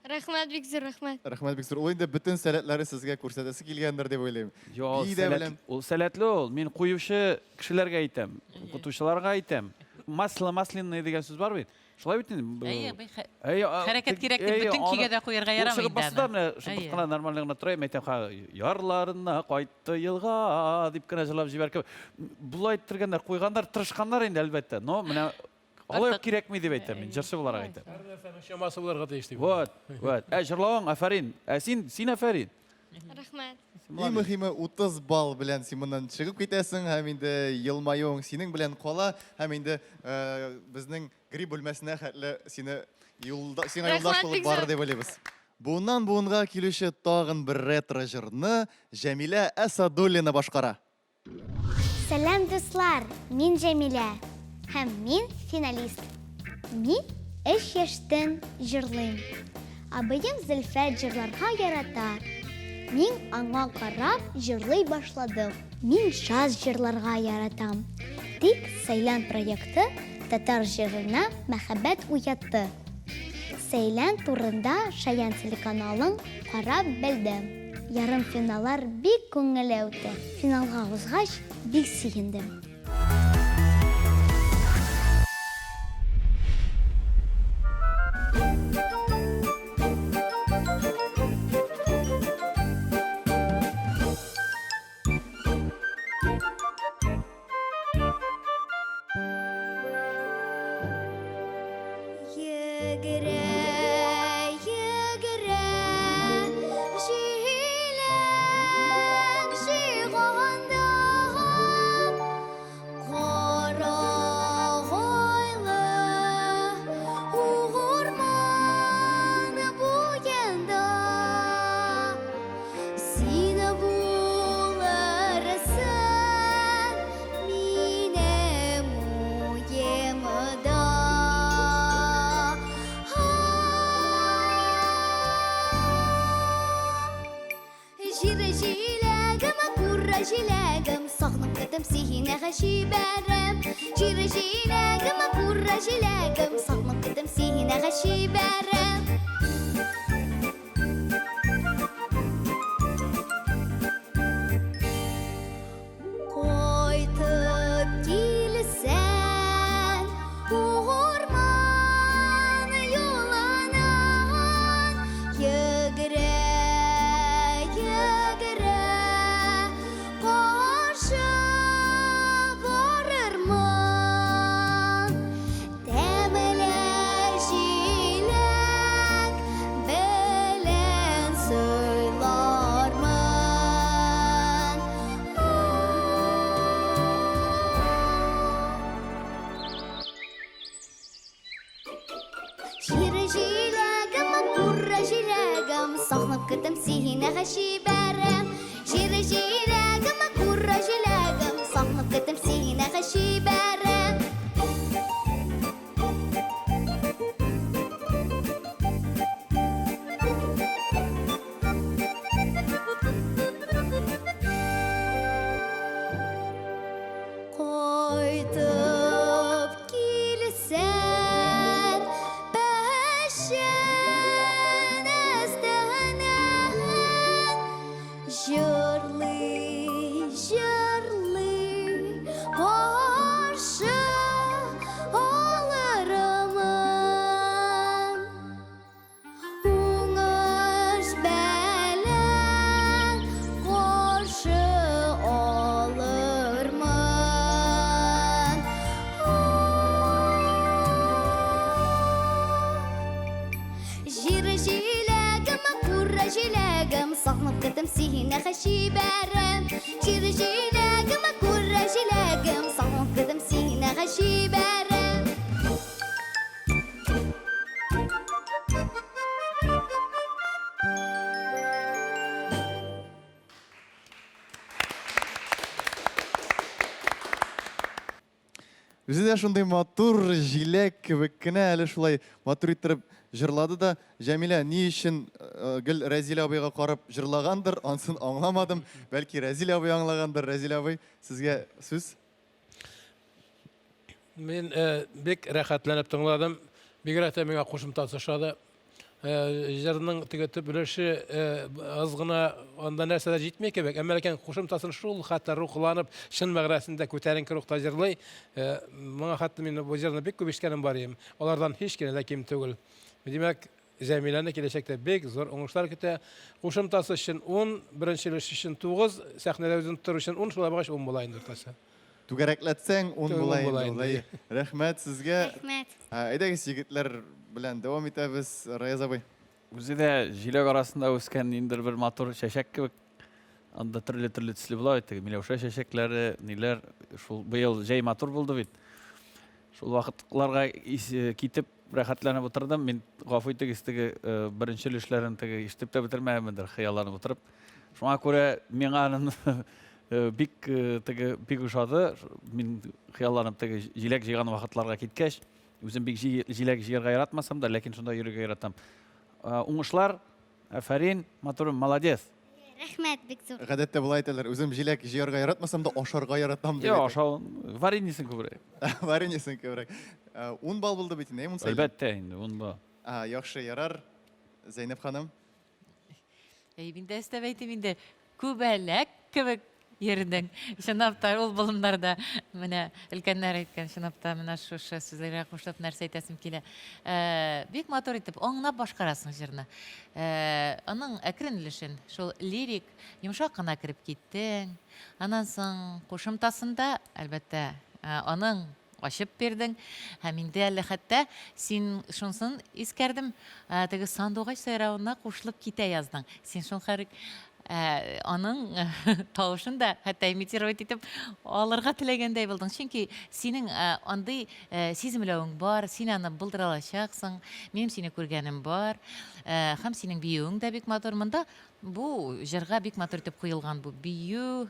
Рәхмәт бик зур, рәхмәт. Рәхмәт бик зур. Ул инде бөтен сәләтләре сезгә күрсәтәсе килгәндер дип уйлыйм. Юк, ул сәләт, ул сәләтле ул. Мин куючы кешеләргә әйтәм, укытучыларга әйтәм. Масло масляное дигән сүз бар бит. Шулай бит инде. Әйе, бик хәрәкәт кирәк дип бөтен көйгә дә куярга ярамый инде. Чыгып басты да менә шыпырт кына нормально гына тора, әйтәм, ха, ярларына кайтты елга дип кенә җырлап җибәр кебек. Болай иттергәннәр, куйганнар, тырышканнар инде әлбәттә. Но менә алай ук кирәкми дип әйтәм мин, җырчы буларак әйтәм. Һәр нәрсәнең чамасы булырга тиеш дип. Вот, вот. Ә җырлавың афәрин. Ә син, син афәрин. Рәхмәт. Иң мөһиме 30 балл белән син моннан чыгып китәсең һәм инде елмаюың синең белән кала һәм инде безнең грипп бүлмәсенә хәтле сине юлда, сиңа юлдаш булып барыр дип уйлыйбыз. Буыннан буынга килүче тагын бер ретро җырны Җәмилә Әсадуллина башкара. Сәлам, дуслар! Мин Җәмилә һәм мин финалист. Мин өч яшьтән җырлыйм. Абыем Зөлфәт җырларга ярата. Мин аңа карап җырлый башладым. Мин джаз җырларга яратам. Тик Сәйлән проекты татар җырына мәхәббәт уятты. Сәйлән турында Шаян телеканалын карап белдем. Ярымфиналлар бик күңелле үтте. Финалга узгач, бик сөендем. Йөгерә, йөгерә, җиләк җыйганда. чибәрем. Җир җиләгем, кура җиләгем, сагынып көтәм сине чибәрем. Кайтып килсәң, урман юлыннан йөгерә, йөгерә, каршы барырмын. Тәмле җиләк белән сыйлармын. Җир җиләгем, кура җиләгем, сагынып көтәм сине чибәрем. Җир җиләгем, кура җиләгем, сагынып көтәм сине чибәрем. Кайтып килсәң, печән өстенә җырлый, җырлый, каршы алырмын. Уңыш белән каршы алырмын. Җир җиләгем, кура җиләгем, сагынып көтәм сине чибәрем. Җир җиләгем, кура җиләгем, сагынып көтәм сине чибәрем. Үзе дә шундый матур җиләк кебек кенә әле шулай матур иттереп җырлады да. Җәмилә ни өчен э, гел Рәзил абыйга карап җырлагандыр, ансын аңламадым. Бәлки Рәзил абый аңлагандыр. Рәзил абый, сезгә сүз. Мин э, бик рәхәтләнеп тыңладым. Бигрәк тә миңа кушымтасы ошады. Э, җырның теге төп өлеше э, аз гына анда нәрсә дә җитми кебек. Әмма ләкин кушымтасын шул хәтле рухланып, чын мәгънәсендә күтәренке рухта җырлый. Э, моңа хәтле мин бу җырны бик күп ишеткәнем бар ием. Алардан һич кенә дә ким түгел. Димәк, Җәмиләне киләчәктә бик зур уңышлар көтә. Кушымтасы өчен 10, беренче өлеш өчен 9, сәхнәдә үзен тотыр өчен 10, шулай булгач 10 була инде уртача. Түгәрәкләтсәң, 10 була инде. Рәхмәт сезгә. Рәхмәт. Әйдәгез, егетләр белән дәвам итәбез. Раяз абый. Үзе дә җиләк арасында үскән ниндидер бер матур чәчәк кебек. Анда төрле-төрле төсле була бит, теге миләүшә чәчәкләре, ниләр. Шул быел җәй матур булды бит. Шул вакытларга китеп рәхәтләнеп утырдым. Мин гафу итегез, теге беренче өлешләрен теге ишетеп тә бетермәгәнмендер, хыялланып утырып. Шуңа күрә миңа аның бик теге бик ошады. Мин хыялланып теге җиләк җыйган вакытларга киткәч, үзем бик җиләк җыярга яратмасам да, ләкин шунда йөрергә яратам. Уңышлар, афәрин, матурым, молодец. Рәхмәт, бик зур. Гадәттә болай әйтәләр, үзем җиләк җыярга яратмасам да, ашарга яратам дип. Юк, ашау, вареньесын күбрәк. Вареньесын күбрәк. 10 балл булды бит инде, әйе, Әлбәттә инде, 10 балл. Яхшы, ярар. Зәйнәп ханым. Әй, мин дә өстәп әйтим инде, күбәләк кебек йөрдең. Чынлап та, ул болыннарда менә өлкәннәр әйткән, чынлап та менә шушы сүзләргә кушылып нәрсә әйтәсем килә. Э, бик матур итеп, аңлап башкарасың җырны. Э, аның әкрен өлешен, шул лирик, йомшак кына кереп киттең. Аннан соң кушымтасында, әлбәттә, э, аның Ачып бирдең. Һәм инде әле хәтта син шунсын искәрдем, теге сандугач сайравына кушылып китә яздың. Син шул хәрек аның тавышын да хәтта имитировать итеп алырга теләгәндәй булдың. Чөнки синең андый сиземләвең бар, син аны булдыра алачаксың. Минем сине күргәнем бар. Һәм синең биюең дә бик матур. Монда бу җырга бик матур итеп куелган бу бию.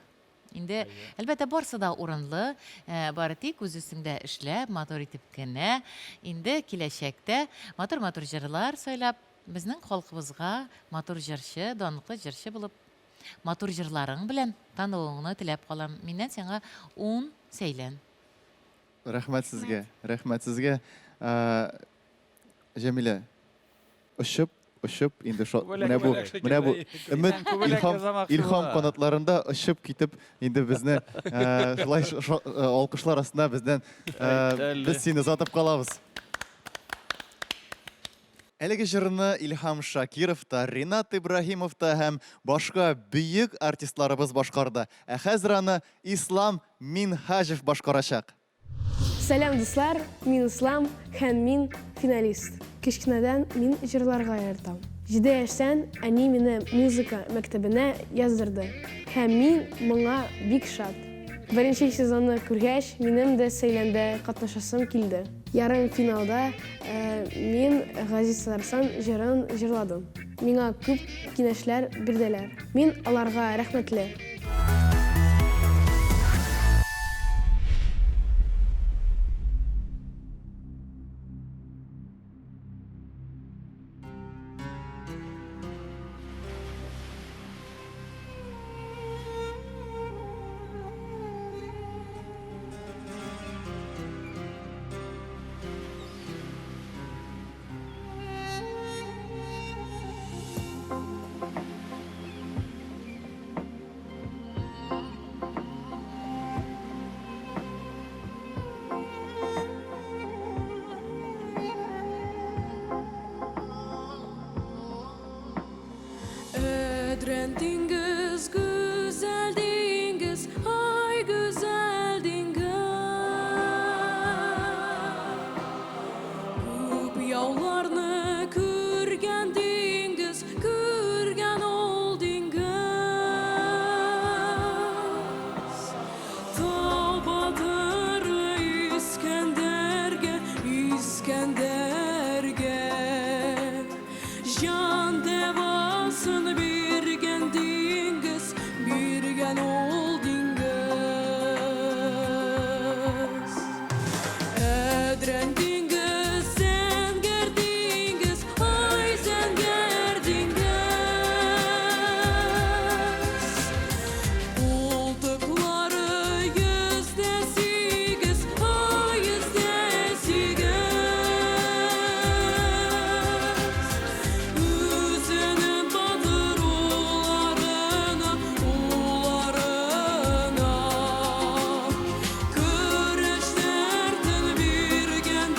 Инде, әлбәттә, барсы да урынлы, э, бары тик үз өстеңдә эшләп, матур итеп кенә, инде киләчәктә матур-матур җырлар сайлап, безнең халкыбызга матур җырчы, данлыклы җырчы булып, матур җырларың белән танылуыңны теләп калам. Миннән сиңа 10 Сәйлән. Рәхмәт сезгә, рәхмәт сезгә. Җәмилә, очып, очып, инде шо, менә бу, менә бу өмет, илһам, илһам канатларында очып китеп, инде безне шулай алкышлар астында бездән без сине озатып калабыз. Әлеге җырны Илһам Шакиров та, Ринат Ибраһимов та һәм башка бөек артистларыбыз башкарды. Ә хәзер аны Ислам Минһаҗев башкарачак. Сәлам, дуслар! Мин Ислам һәм мин финалист. Кечкенәдән мин җырларга яратам. Җиде яшьтән әни мине музыка мәктәбенә яздырды һәм мин моңа бик шат. Беренче сезонны күргәч, минем дә Сәйләндә катнашасым килде. Ярымфиналда мин Газиз Татарстан җырын җырладым. Миңа күп киңәшләр бирделәр. Мин аларга рәхмәтле. Әдрән диңгез, гүзәл диңгез, ай гүзәл диңгез. Күп яуларны күргән диңгез, күргән ул диңгез. Тау батыры Искәндәргә, Искәндәргә. Җан дәвасын биргән диңгез, биргән ул диңгез. Әдрән диңгез, зәңгәр диңгез, ай зәңгәр диңгез. Култыклары 108, ай 108. Үзенең батыр улларына, улларына Көрәш дәртен биргән.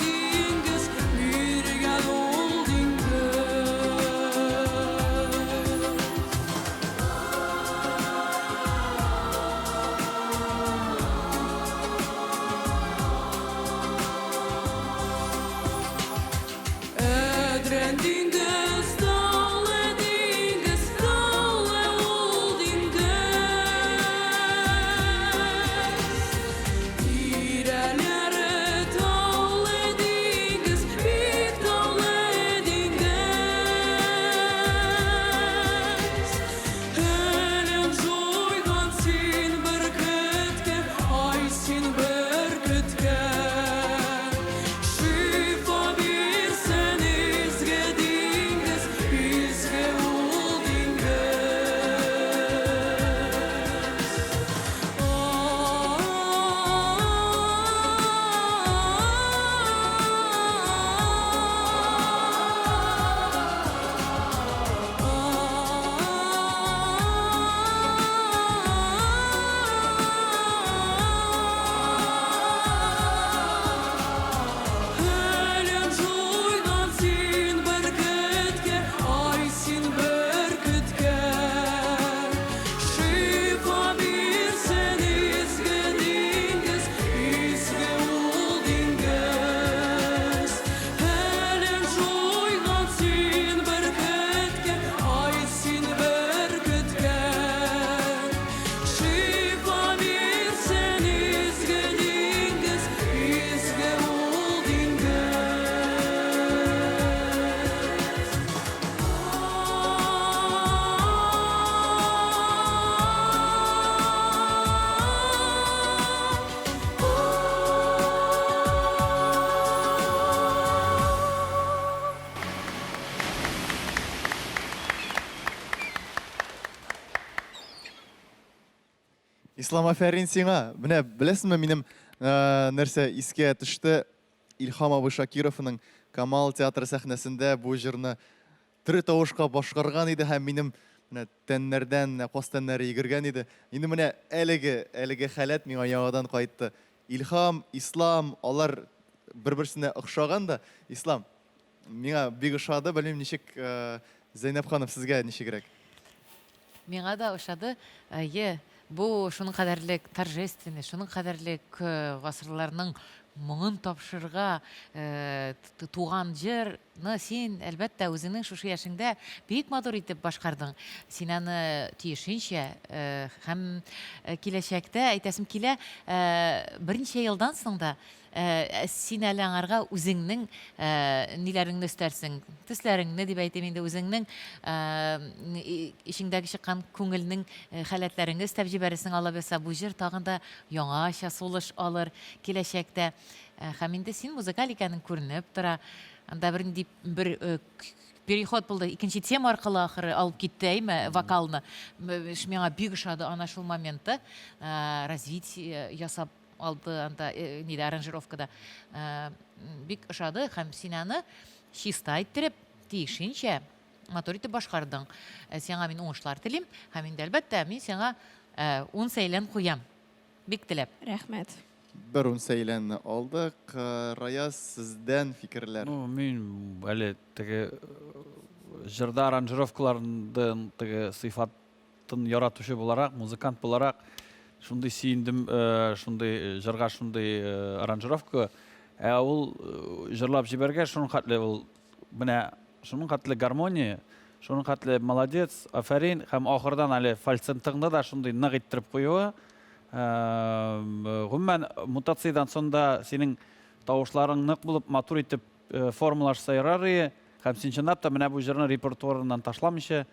Ислам, афәрин сиңа. Менә беләсеңме, минем нәрсә искә төште? Илһам абый Шакировның Камал театры сәхнәсендә бу җырны тере тавышка башкарган иде һәм минем менә тәннәрдән, менә каз тәннәре йөгергән иде. Инде менә әлеге, әлеге халәт миңа яңадан кайтты. Илһам, Ислам, алар бер-берсенә охшаган да. Ислам, миңа бик ошады, белмим ничек, Зәйнәб ханым, сезгә ничегрәк? Миңа да ошады. Әйе, бу шуның кадәрле торжественный, шуның кадәрле гасырларның моңын тапшырырга туган җыр ны син, әлбәттә, үзеңнең шушы яшеңдә бик матур итеп башкардың. Син аны тиешенчә һәм киләчәктә, әйтәсем килә, берничә елдан соң да син әле аңарга үзеңнең ниләреңне өстәрсең, төсләреңне дип әйтим инде, үзеңнең эчеңдәге чыккан күңелнең халәтләреңне өстәп җибәрерсең, алла бирса, бу җыр тагын да яңача сулыш алыр киләчәктә. Һәм инде син музыкаль икәнең күренеп тора. Анда бернинди бер переход булды, икенче тема аркылы ахыры алып китте, әйме, вокалны. Миңа бик ошады ана шул моменты, развитие ясап алды анда, нидә, аранжировкада. Бик ошады һәм син аны чиста иттереп, тиешенчә, матур итеп башкардың. Сиңа мин уңышлар телим һәм инде, әлбәттә, мин сиңа ун сәйлән куям. Бик теләп. Рәхмәт. Бер ун сәйләнне алдык. Раяз, сездән фикерләр. Ну, мин әле теге җырда аранжировкаларның теге сыйфатын яратучы буларак, музыкант буларак, шундый сөендем, шундый җырга шундый аранжировка. Ә ул җырлап җибәргәч, шуның хәтле ул менә шуның хәтле гармония, шуның хәтле молодец, афәрин, һәм ахырдан әле фальцетыңны да шундый нык иттереп куюы. Гомумән, мутациядән соң да синең тавышларың нык булып, матур итеп формалашса ярар ие. Һәм син чынлап та менә бу җырны репертуарыннан ташламыйча,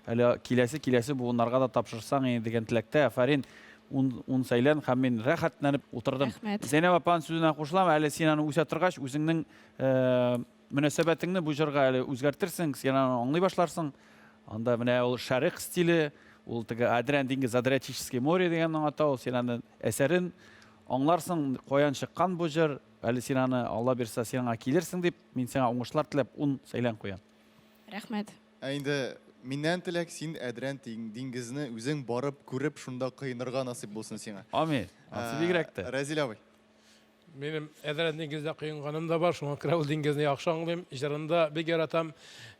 әле киләсе-киләсе буыннарга да тапшырсаң иде дигән теләктә, афәрин, ун сәйлән, һәм мин рәхәтләнеп утырдым. Рәхмәт. Зәйнәб апаның сүзенә кушылам, әле син аны үсә торгач, үзеңнең мөнәсәбәтеңне бу җырга әле үзгәртерсең, син аны аңлый башларсың. Анда менә ул шәрык стиле, ул теге Адриан диңгез, Адриатическое море дигәнне аңлата, ул син аны әсәрен аңларсың, каян чыккан бу җыр, әле син аны, Алла бирса, син аңа килерсең дип, мин сиңа уңышлар теләп, ун сәйлән куям. Рәхмәт. Ә инде миннән теләк, син Әдрән диңгезне үзең барып, күреп, шунда коенырга насыйп булсын сиңа. Амин. Ансы бигрәк тә. Рәзил абый. Минем Әдрән диңгездә коенганым да бар, шуңа күрә ул диңгезне яхшы аңлыйм, җырын да бик яратам.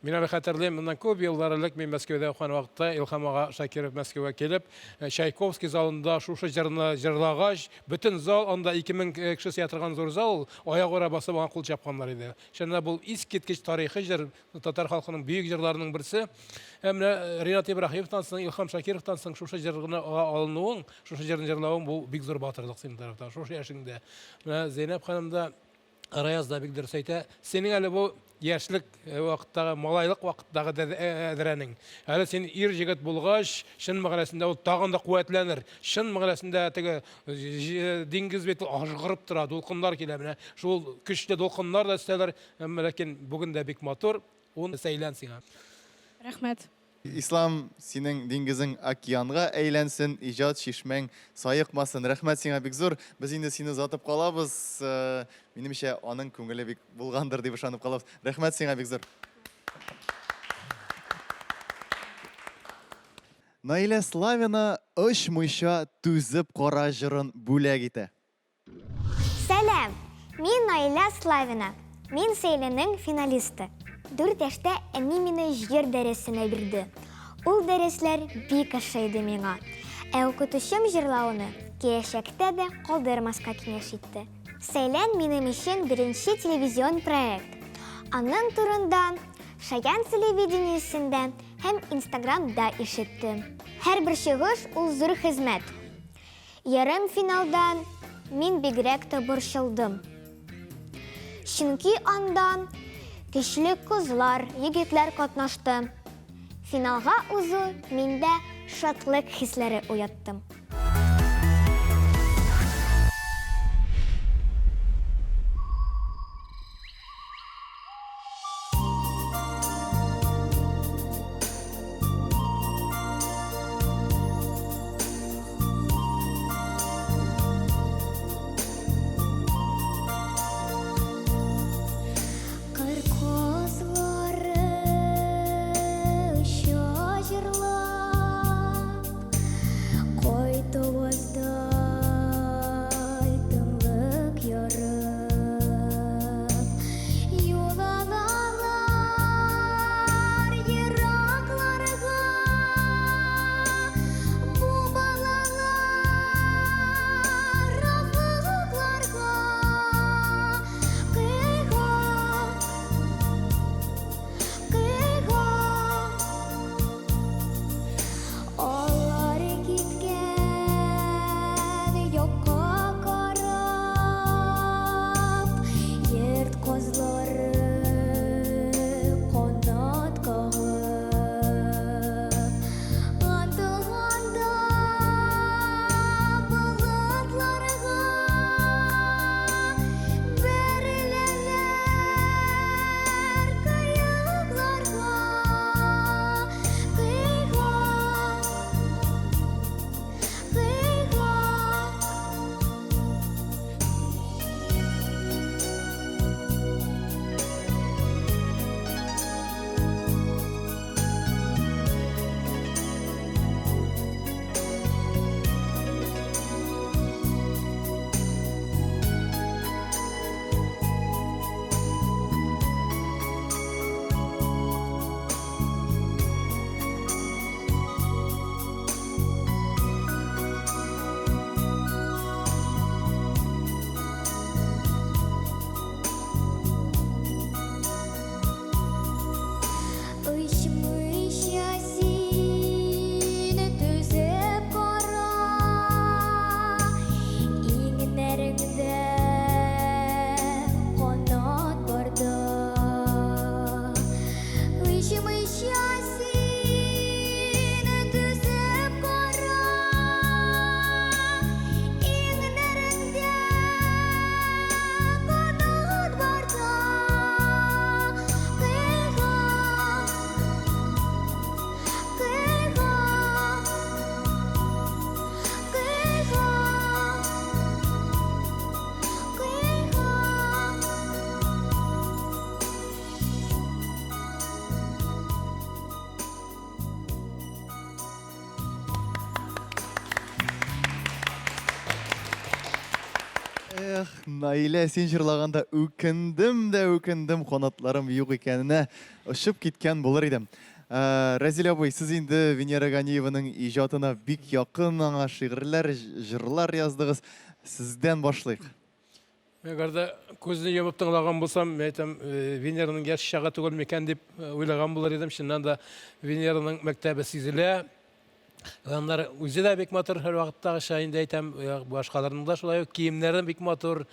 Мин әле хәтерлим, моннан күп еллар элек мин Мәскәүдә укыган вакытта Илһам ага Шакиров Мәскәүгә килеп, Чайковский залында шушы җырны җырлагач, бөтен зал, анда 2000 кеше сыя торган зур зал, аягүрә басып аңа кул чапканнар иде. Чынлап бу искиткеч тарихи җыр, татар халкының бөек җырларының берсе. Һәм менә Ринат Ибраһимовтан соң, Илһам Шакировтан соң шушы җырны алынуың, шушы җырны җырлавың бу бик зур батырлык синең тарафтан, шушы яшеңдә. Менә Зәйнәб ханым да, Раяз да бик дөрес әйтә. Синең әле бу яшьлек вакыттагы, малайлык вакыттагы әдрәнең. Әле син ир җегет булгач, чын мәгънәсендә ул тагын да куәтләнер. Чын мәгънәсендә теге диңгез бит ажгырып тора, дулкыннар килә. Менә шул көчле дулкыннар да өстәлер. Әмма ләкин бүген дә бик матур. Ун сәйлән сиңа. Рәхмәт. Ислам, синең диңгезең океанга әйләнсен, иҗат чишмәң саекмасын. Рәхмәт сиңа бик зур. Без инде сине озатып калабыз. Минемчә, аның күңеле бик булгандыр дип ышанып калабыз. Рәхмәт сиңа бик зур. Наилә Славина Очмыйча түзеп кара җырын бүләк итә. Сәлам! Мин Наилә Славина. Мин Сәйләнең финалисты. Дүрт яшьтә әни мине җыр дәресенә бирде. Ул дәресләр бик ошыйды миңа. Ә укытучым җырлауны киләчәктә дә калдырмаска киңәш итте. Сәйлән минем өчен беренче телевизион проект. Аның турында Шаян телевидениесендә һәм Инстаграмда ишеттем. Һәрбер чыгыш ул зур хезмәт. Ярымфиналда мин бигрәк тә борчылдым. Чөнки анда көчле кызлар, егетләр катнашты. Финалга узу миндә шатлык хисләре уятты. Наилә, син җырлаганда үкендем дә үкендем, канатларым юк икәненә очып киткән булыр идем. Э, Рәзил абый, сез инде Венера Ганиеваның иҗатына бик якын, аңа шигырьләр, җырлар яздыгыз. Сездән башлыйк. Әгәр дә күзне йомып тыңлаган булсам, мин әйтәм, э, Венераның яшь чагы түгел микән дип э, уйлаган булыр идем. Чыннан да Венераның мәктәбе сизелә. Аннары үзе дә бик матур һәрвакыттагыча инде әйтәм, э, башкаларның да шулай ук киемнәре бик матур.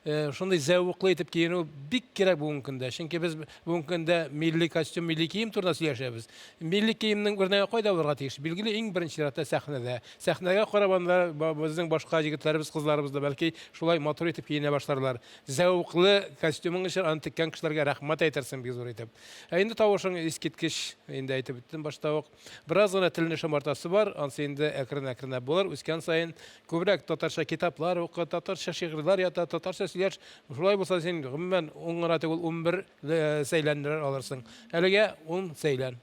Э, шундый зәвыклы итеп киенү бик кирәк бүгенге көндә. Чөнки без бүгенге көндә милли костюм, милли кием турында сөйләшәбез. Милли киемнең үрнәге кайда булырга тиеш? Билгеле, иң беренче чиратта сәхнәдә. Сәхнәгә карап анда безнең башка егетләребез, кызларыбыз да бәлки шулай матур итеп киенә башларлар. Зәвыклы костюмың өчен аны теккән кешеләргә рәхмәт әйтерсең бик зур итеп. Ә инде тавышың искиткеч, инде әйтеп үттем башта ук. Бераз гына телне шомартасы бар, ансы инде әкрен-әкренләп булыр, үскән саен күбрәк татарча китаплар укы, татарча шигырьләр ята, татарча сөйләш. Шулай булса син гомумән ун гына түгел, 11 сәйләннәр алырсың. Әлегә ун сәйлән.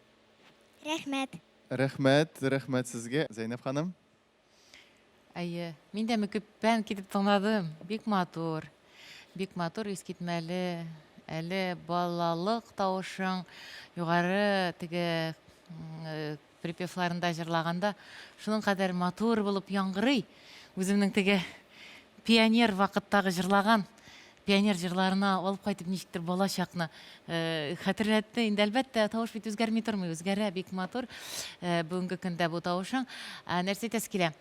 Рәхмәт. Рәхмәт, рәхмәт сезгә, Зәйнәб ханым. Әйе, мин дә мөкиббән китеп тыңладым. Бик матур. Бик матур, искитмәле. Әле балалык тавышың югары теге э, припевларында җырлаганда шуның кадәр матур булып яңгырый. Үземнең теге пионер вакыттагы җырлаган пионер җырларына алып кайтып ничектер бала чакны э, хәтерләтте. Инде әлбәттә тавыш бит үзгәрми тормый, үзгәрә, бик матур э, бүгенге көндә бу тавышың. Ә, нәрсә әйтәсе килә?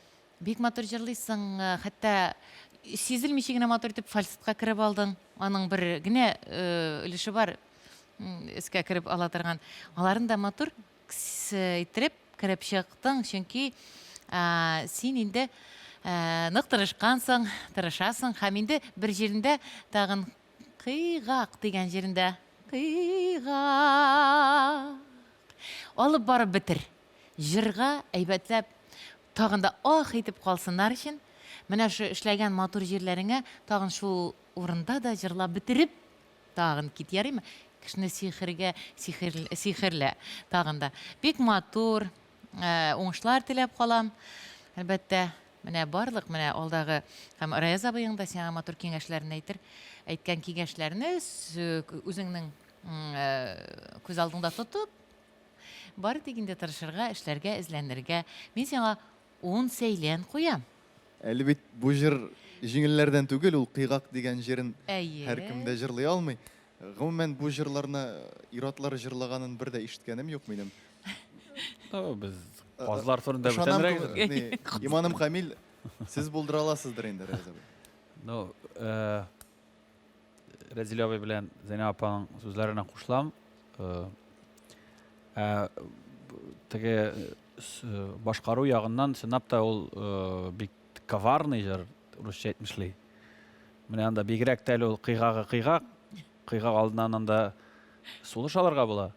Бик матур җырлыйсың, э, хәтта сизелмичә генә матур итеп фальцетка кереп алдың. Аның бер генә өлеше бар, өскә кереп ала торган. Аларын да матур иттереп кереп чыктың, чөнки син инде нык тырышкансың, тырышасың һәм инде бер җирендә тагын кыйгак дигән җирендә кыйгак алып барып бетер. Җырга әйбәтләп тагын да ах итеп калсыннар өчен, менә шу эшләгән матур җирләреңә тагын шул урында да җырлап бетереп Тагын кит, ярыймы? Кешене сихергә, сихер, сихерлә. Тагын да. Бик матур, э, уңышлар теләп калам. Әлбәттә, менә барлык менә алдагы һәм Раяз абыең да сиңа матур киңәшләрен әйтер. Әйткән киңәшләрне үзеңнең э, күз алдыңда тотып, бары тик инде тырышырга, эшләргә, эзләнергә. Мин сиңа ун сәйлән куям. Әле бит бу җыр җиңелләрдән түгел, ул Кыйгак дигән җырын һәркем дә җырлый алмый. Гомумән, бу җырларны ир-атлар җырлаганын бер дә ишеткәнем юк минем. Без казлар турында бүтәнрәк. Иманым камил, сез булдыра аласыздыр инде, Рәзил абый. Ну, Рәзил абый белән Зәйнәб апаның сүзләренә кушылам. Ә теге башкару ягыннан чынлап та ул бик коварный җыр, русча әйтмешли. Менә анда бигрәк тә әле ул кыйгагы кыйгак, кыйгак алдыннан анда сулыш алырга була.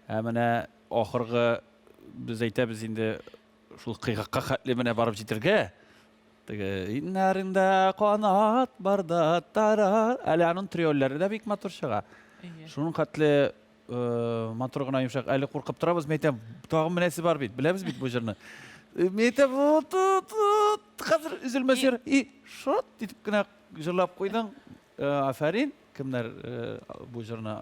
Ә менә ахыргы без әйтәбез инде шул кыйгакка хәтле менә барып җитергә. Теге иннәрендә канат бар да тара. Әле аның триолләре дә бик матур чыга. Шуның хәтле э, матур гына йомшак. Әле куркып торабыз, мин әйтәм, тагын менәсе бар бит, беләбез бит бу җырны. Э, мин әйтәм, хәзер өзелмәс җыр. И шот итеп кенә җырлап куйдың. Э, афәрин, кемнәр бу җырны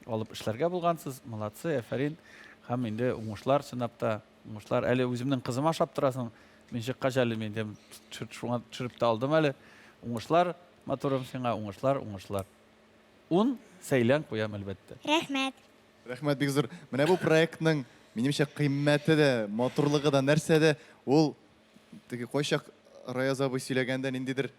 алып эшләргә булгансыз, молодцы, афәрин. Һәм инде уңышлар чынлап та. Уңышлар. Әле үземнең кызыма ошап торасың. Мин чыккач әле мин дим, шуңа төшереп тә алдым әле. Уңышлар, матурым сиңа, уңышлар, уңышлар. Ун сәйлән куям, әлбәттә. Рәхмәт. Рәхмәт бик зур. Менә бу проектның, минемчә, кыйммәте дә, матурлыгы да нәрсәдә, ул теге кайчак Раяз абый сөйләгәндә ниндидер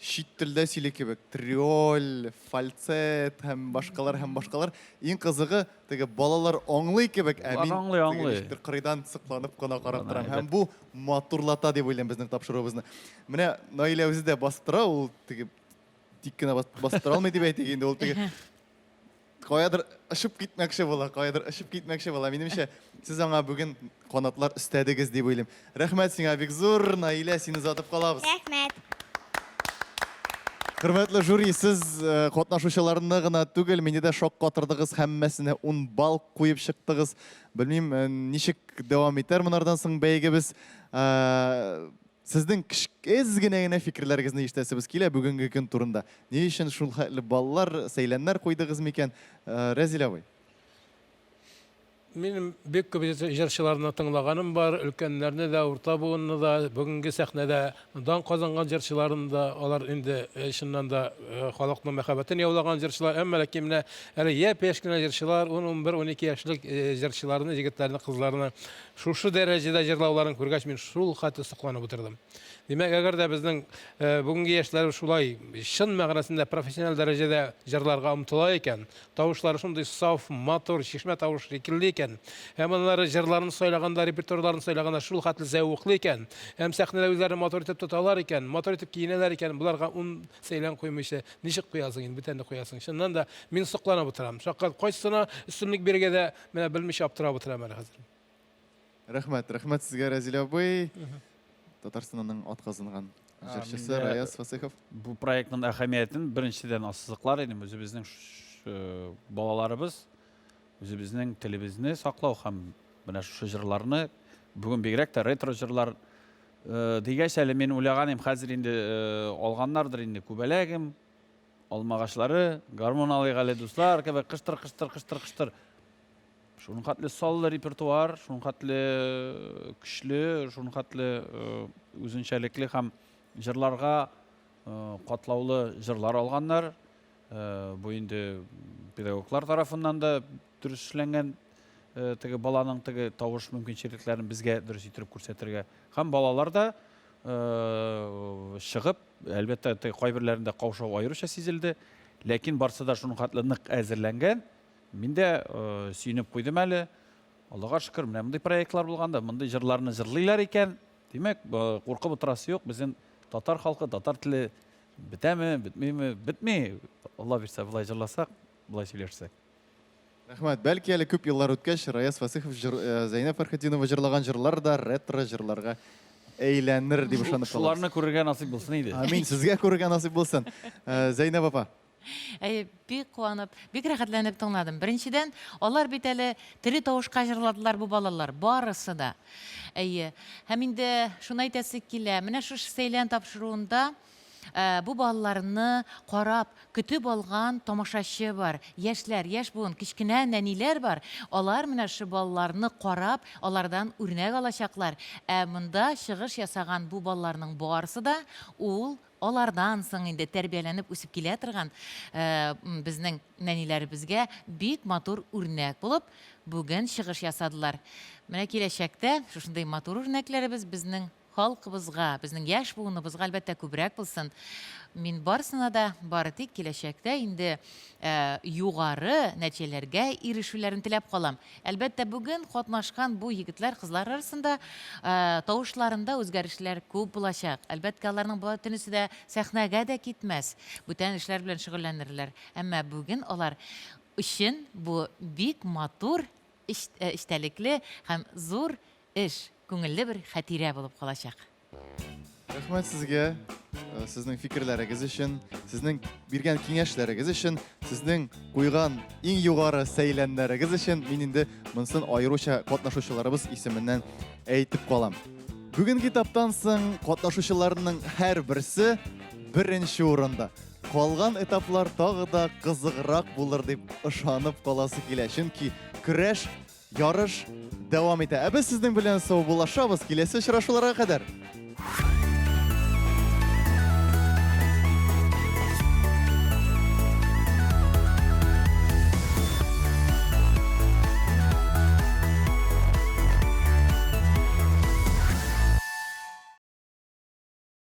чит телдә сөйли кебек, триоль, фальцет һәм башкалар һәм башкалар. Иң кызыгы, теге балалар аңлый кебек, ә мин аңлый, аңлый. ничектер кырыйдан сокланып кына карап торам. Һәм бу матурлата дип уйлыйм безнең тапшыруыбызны. Менә Наилә үзе дә басып тора, ул теге тик кенә басып тора алмый дип әйтик инде, ул теге каядыр очып китмәкче була, каядыр очып китмәкче була. Минемчә, сез аңа бүген канатлар өстәдегез дип уйлыйм. Рәхмәт сиңа бик зур, Наилә, сине озатып калабыз. Рәхмәт. Хөрмәтле жюри, сез э, катнашучыларны гына түгел, мине дә шаккатырдыгыз, һәммәсенә 10 балл куеп чыктыгыз. Белмим, э, ничек дәвам итәр монардан соң бәйгебез. Э, Сезнең әз генә генә фикерләрегезне ишетәсебез килә бүгенге көн турында. Ни өчен шул хәтле баллар, сәйләннәр куйдыгыз микән? Э, Рәзил абый. Минем бик күп җырчыларны тыңлаганым бар, өлкәннәрне дә, урта буынны да, бүгенге сәхнәдә дан казанган җырчыларны да, алар инде э, чыннан да э, халыкның мәхәббәтен яулаган җырчылар, әмма ләкин менә әле япь-яшь кенә җырчылар, 10, 11, 12 яшьлек җырчыларны, егетләрне, кызларны Шушы дәрәҗәдә җырлауларын күргәч, мин шул хәтле сокланып утырдым. Димәк, әгәр дә безнең э, бүгенге яшьләребез шулай чын мәгънәсендә профессиональ дәрәҗәдә җырларга омтыла икән, тавышлары шундый саф, матур, чишмә тавышы шикелле икән, һәм аннары җырларын сайлаганда, репертуарларын сайлаганда шул хәтле зәвыклы икән, һәм сәхнәдә үзләрен матур итеп тоталар икән, матур итеп киенәләр икән, боларга ун сәйлән куймыйча ничек куясың инде, бүтәнне куясың. Чыннан да мин сокланып утырам. Шаккат кайсына өстенлек бирергә дә Менә белмичә аптырап утырам әле хәзер. Рәхмәт, рәхмәт сезгә, Рәзил абый. Татарстанның атказанган җырчысы Раяз Фасыйхов. Бу проектның әһәмиятен беренчедән ассызыклар идем. Үзебезнең э, балаларыбыз, үзебезнең телебезне саклау һәм менә шушы җырларны, бүген бигрәк тә ретро җырлар э, дигәч әле мин уйлаган идем, хәзер инде э, алганнардыр инде күбәләгем, Алмагачлары, гармун алыйк әле, дуслар, кебек кыштыр, кыштыр, кыштыр, кыштыр. Шуның хәтле саллы репертуар, шуның хәтле э, көчле, шуның хәтле э, үзенчәлекле һәм җырларга э, катлаулы җырлар алганнар. Бу инде педагоглар тарафыннан да дөрес эшләнгән теге баланың теге тавыш мөмкинчелекләрен безгә дөрес итеп күрсәтергә. Һәм балалар да чыгып, әлбәттә, теге кайберләрендә каушау аеруча сизелде, ләкин барсы да шуның хәтле нык әзерләнгән. Мин дә сөенеп куйдым әле. Аллага шөкер, менә мондый проектлар булганда, мондый җырларны җырлыйлар икән, димәк, куркып утырасы юк, безнең татар халкы, татар теле бетәме, бетмиме? Бетми. Алла бирсә, болай җырласак, болай сөйләшсәк. Рәхмәт. Бәлки әле күп еллар үткәч, Раяз Фасыйхов җыр, э, Зәйнәб Фәрхетдинова җырлаган җырлар да ретро җырларга әйләнер дип ышанып калабыз. Шуларны күрергә насыйп булсын иде. Амин. Сезгә күрергә насыйп булсын. Э, Зәйнәб апа. Әйе, бик куанып, бик рәхәтләнеп тыңладым. Беренчедән, алар бит әле тере тавышка җырладылар бу балалар, барысы да. Әйе. Һәм инде шуны әйтәсе килә, менә шушы Сәйлән тапшыруында Э, бу балаларны карап, көтеп алган тамашачы бар. Яшьләр, яшь буын, кечкенә нәниләр бар. Алар менә шушы балаларны карап, алардан үрнәк алачаклар. Ә монда чыгыш ясаган бу балаларның барысы да ул алардан соң инде тәрбияләнеп үсеп килә торган э, безнең нәниләребезгә бик матур үрнәк булып бүген чыгыш ясадылар. Менә киләчәктә шушындый матур үрнәкләребез безнең Халкыбызга, безнең яшь буыныбызга, әлбәттә, күбрәк булсын. Мин барысына да бары тик киләчәктә инде югары нәтиҗәләргә ирешүләрен теләп калам. Әлбәттә, бүген катнашкан бу егетләр, кызлар арасында тавышларында үзгәрешләр күп булачак. Әлбәттә, аларның бөтенесе дә сәхнәгә дә китмәс, бүтән эшләр белән шөгыльләнерләр. Әмма бүген алар өчен бу бик матур, эчтәлекле һәм зур Эш, күңелле бер хатирә булып калачак. Рәхмәт сезгә, э, сезнең фикерләрегез өчен, сезнең биргән киңәшләрегез өчен, сезнең куйган иң югары сәйләннәрегез өчен мин инде монысын аеруча катнашучыларыбыз исеменнән әйтеп калам. Бүгенге этаптан соң катнашучыларның һәрберсе беренче урында. Калган этаплар тагы да кызыграк булыр дип ышанып каласы килә. Чөнки көрәш Ярыш дәвам итә. Ә без сезнең белән саубуллашабыз. Киләсе очрашуларга кадәр.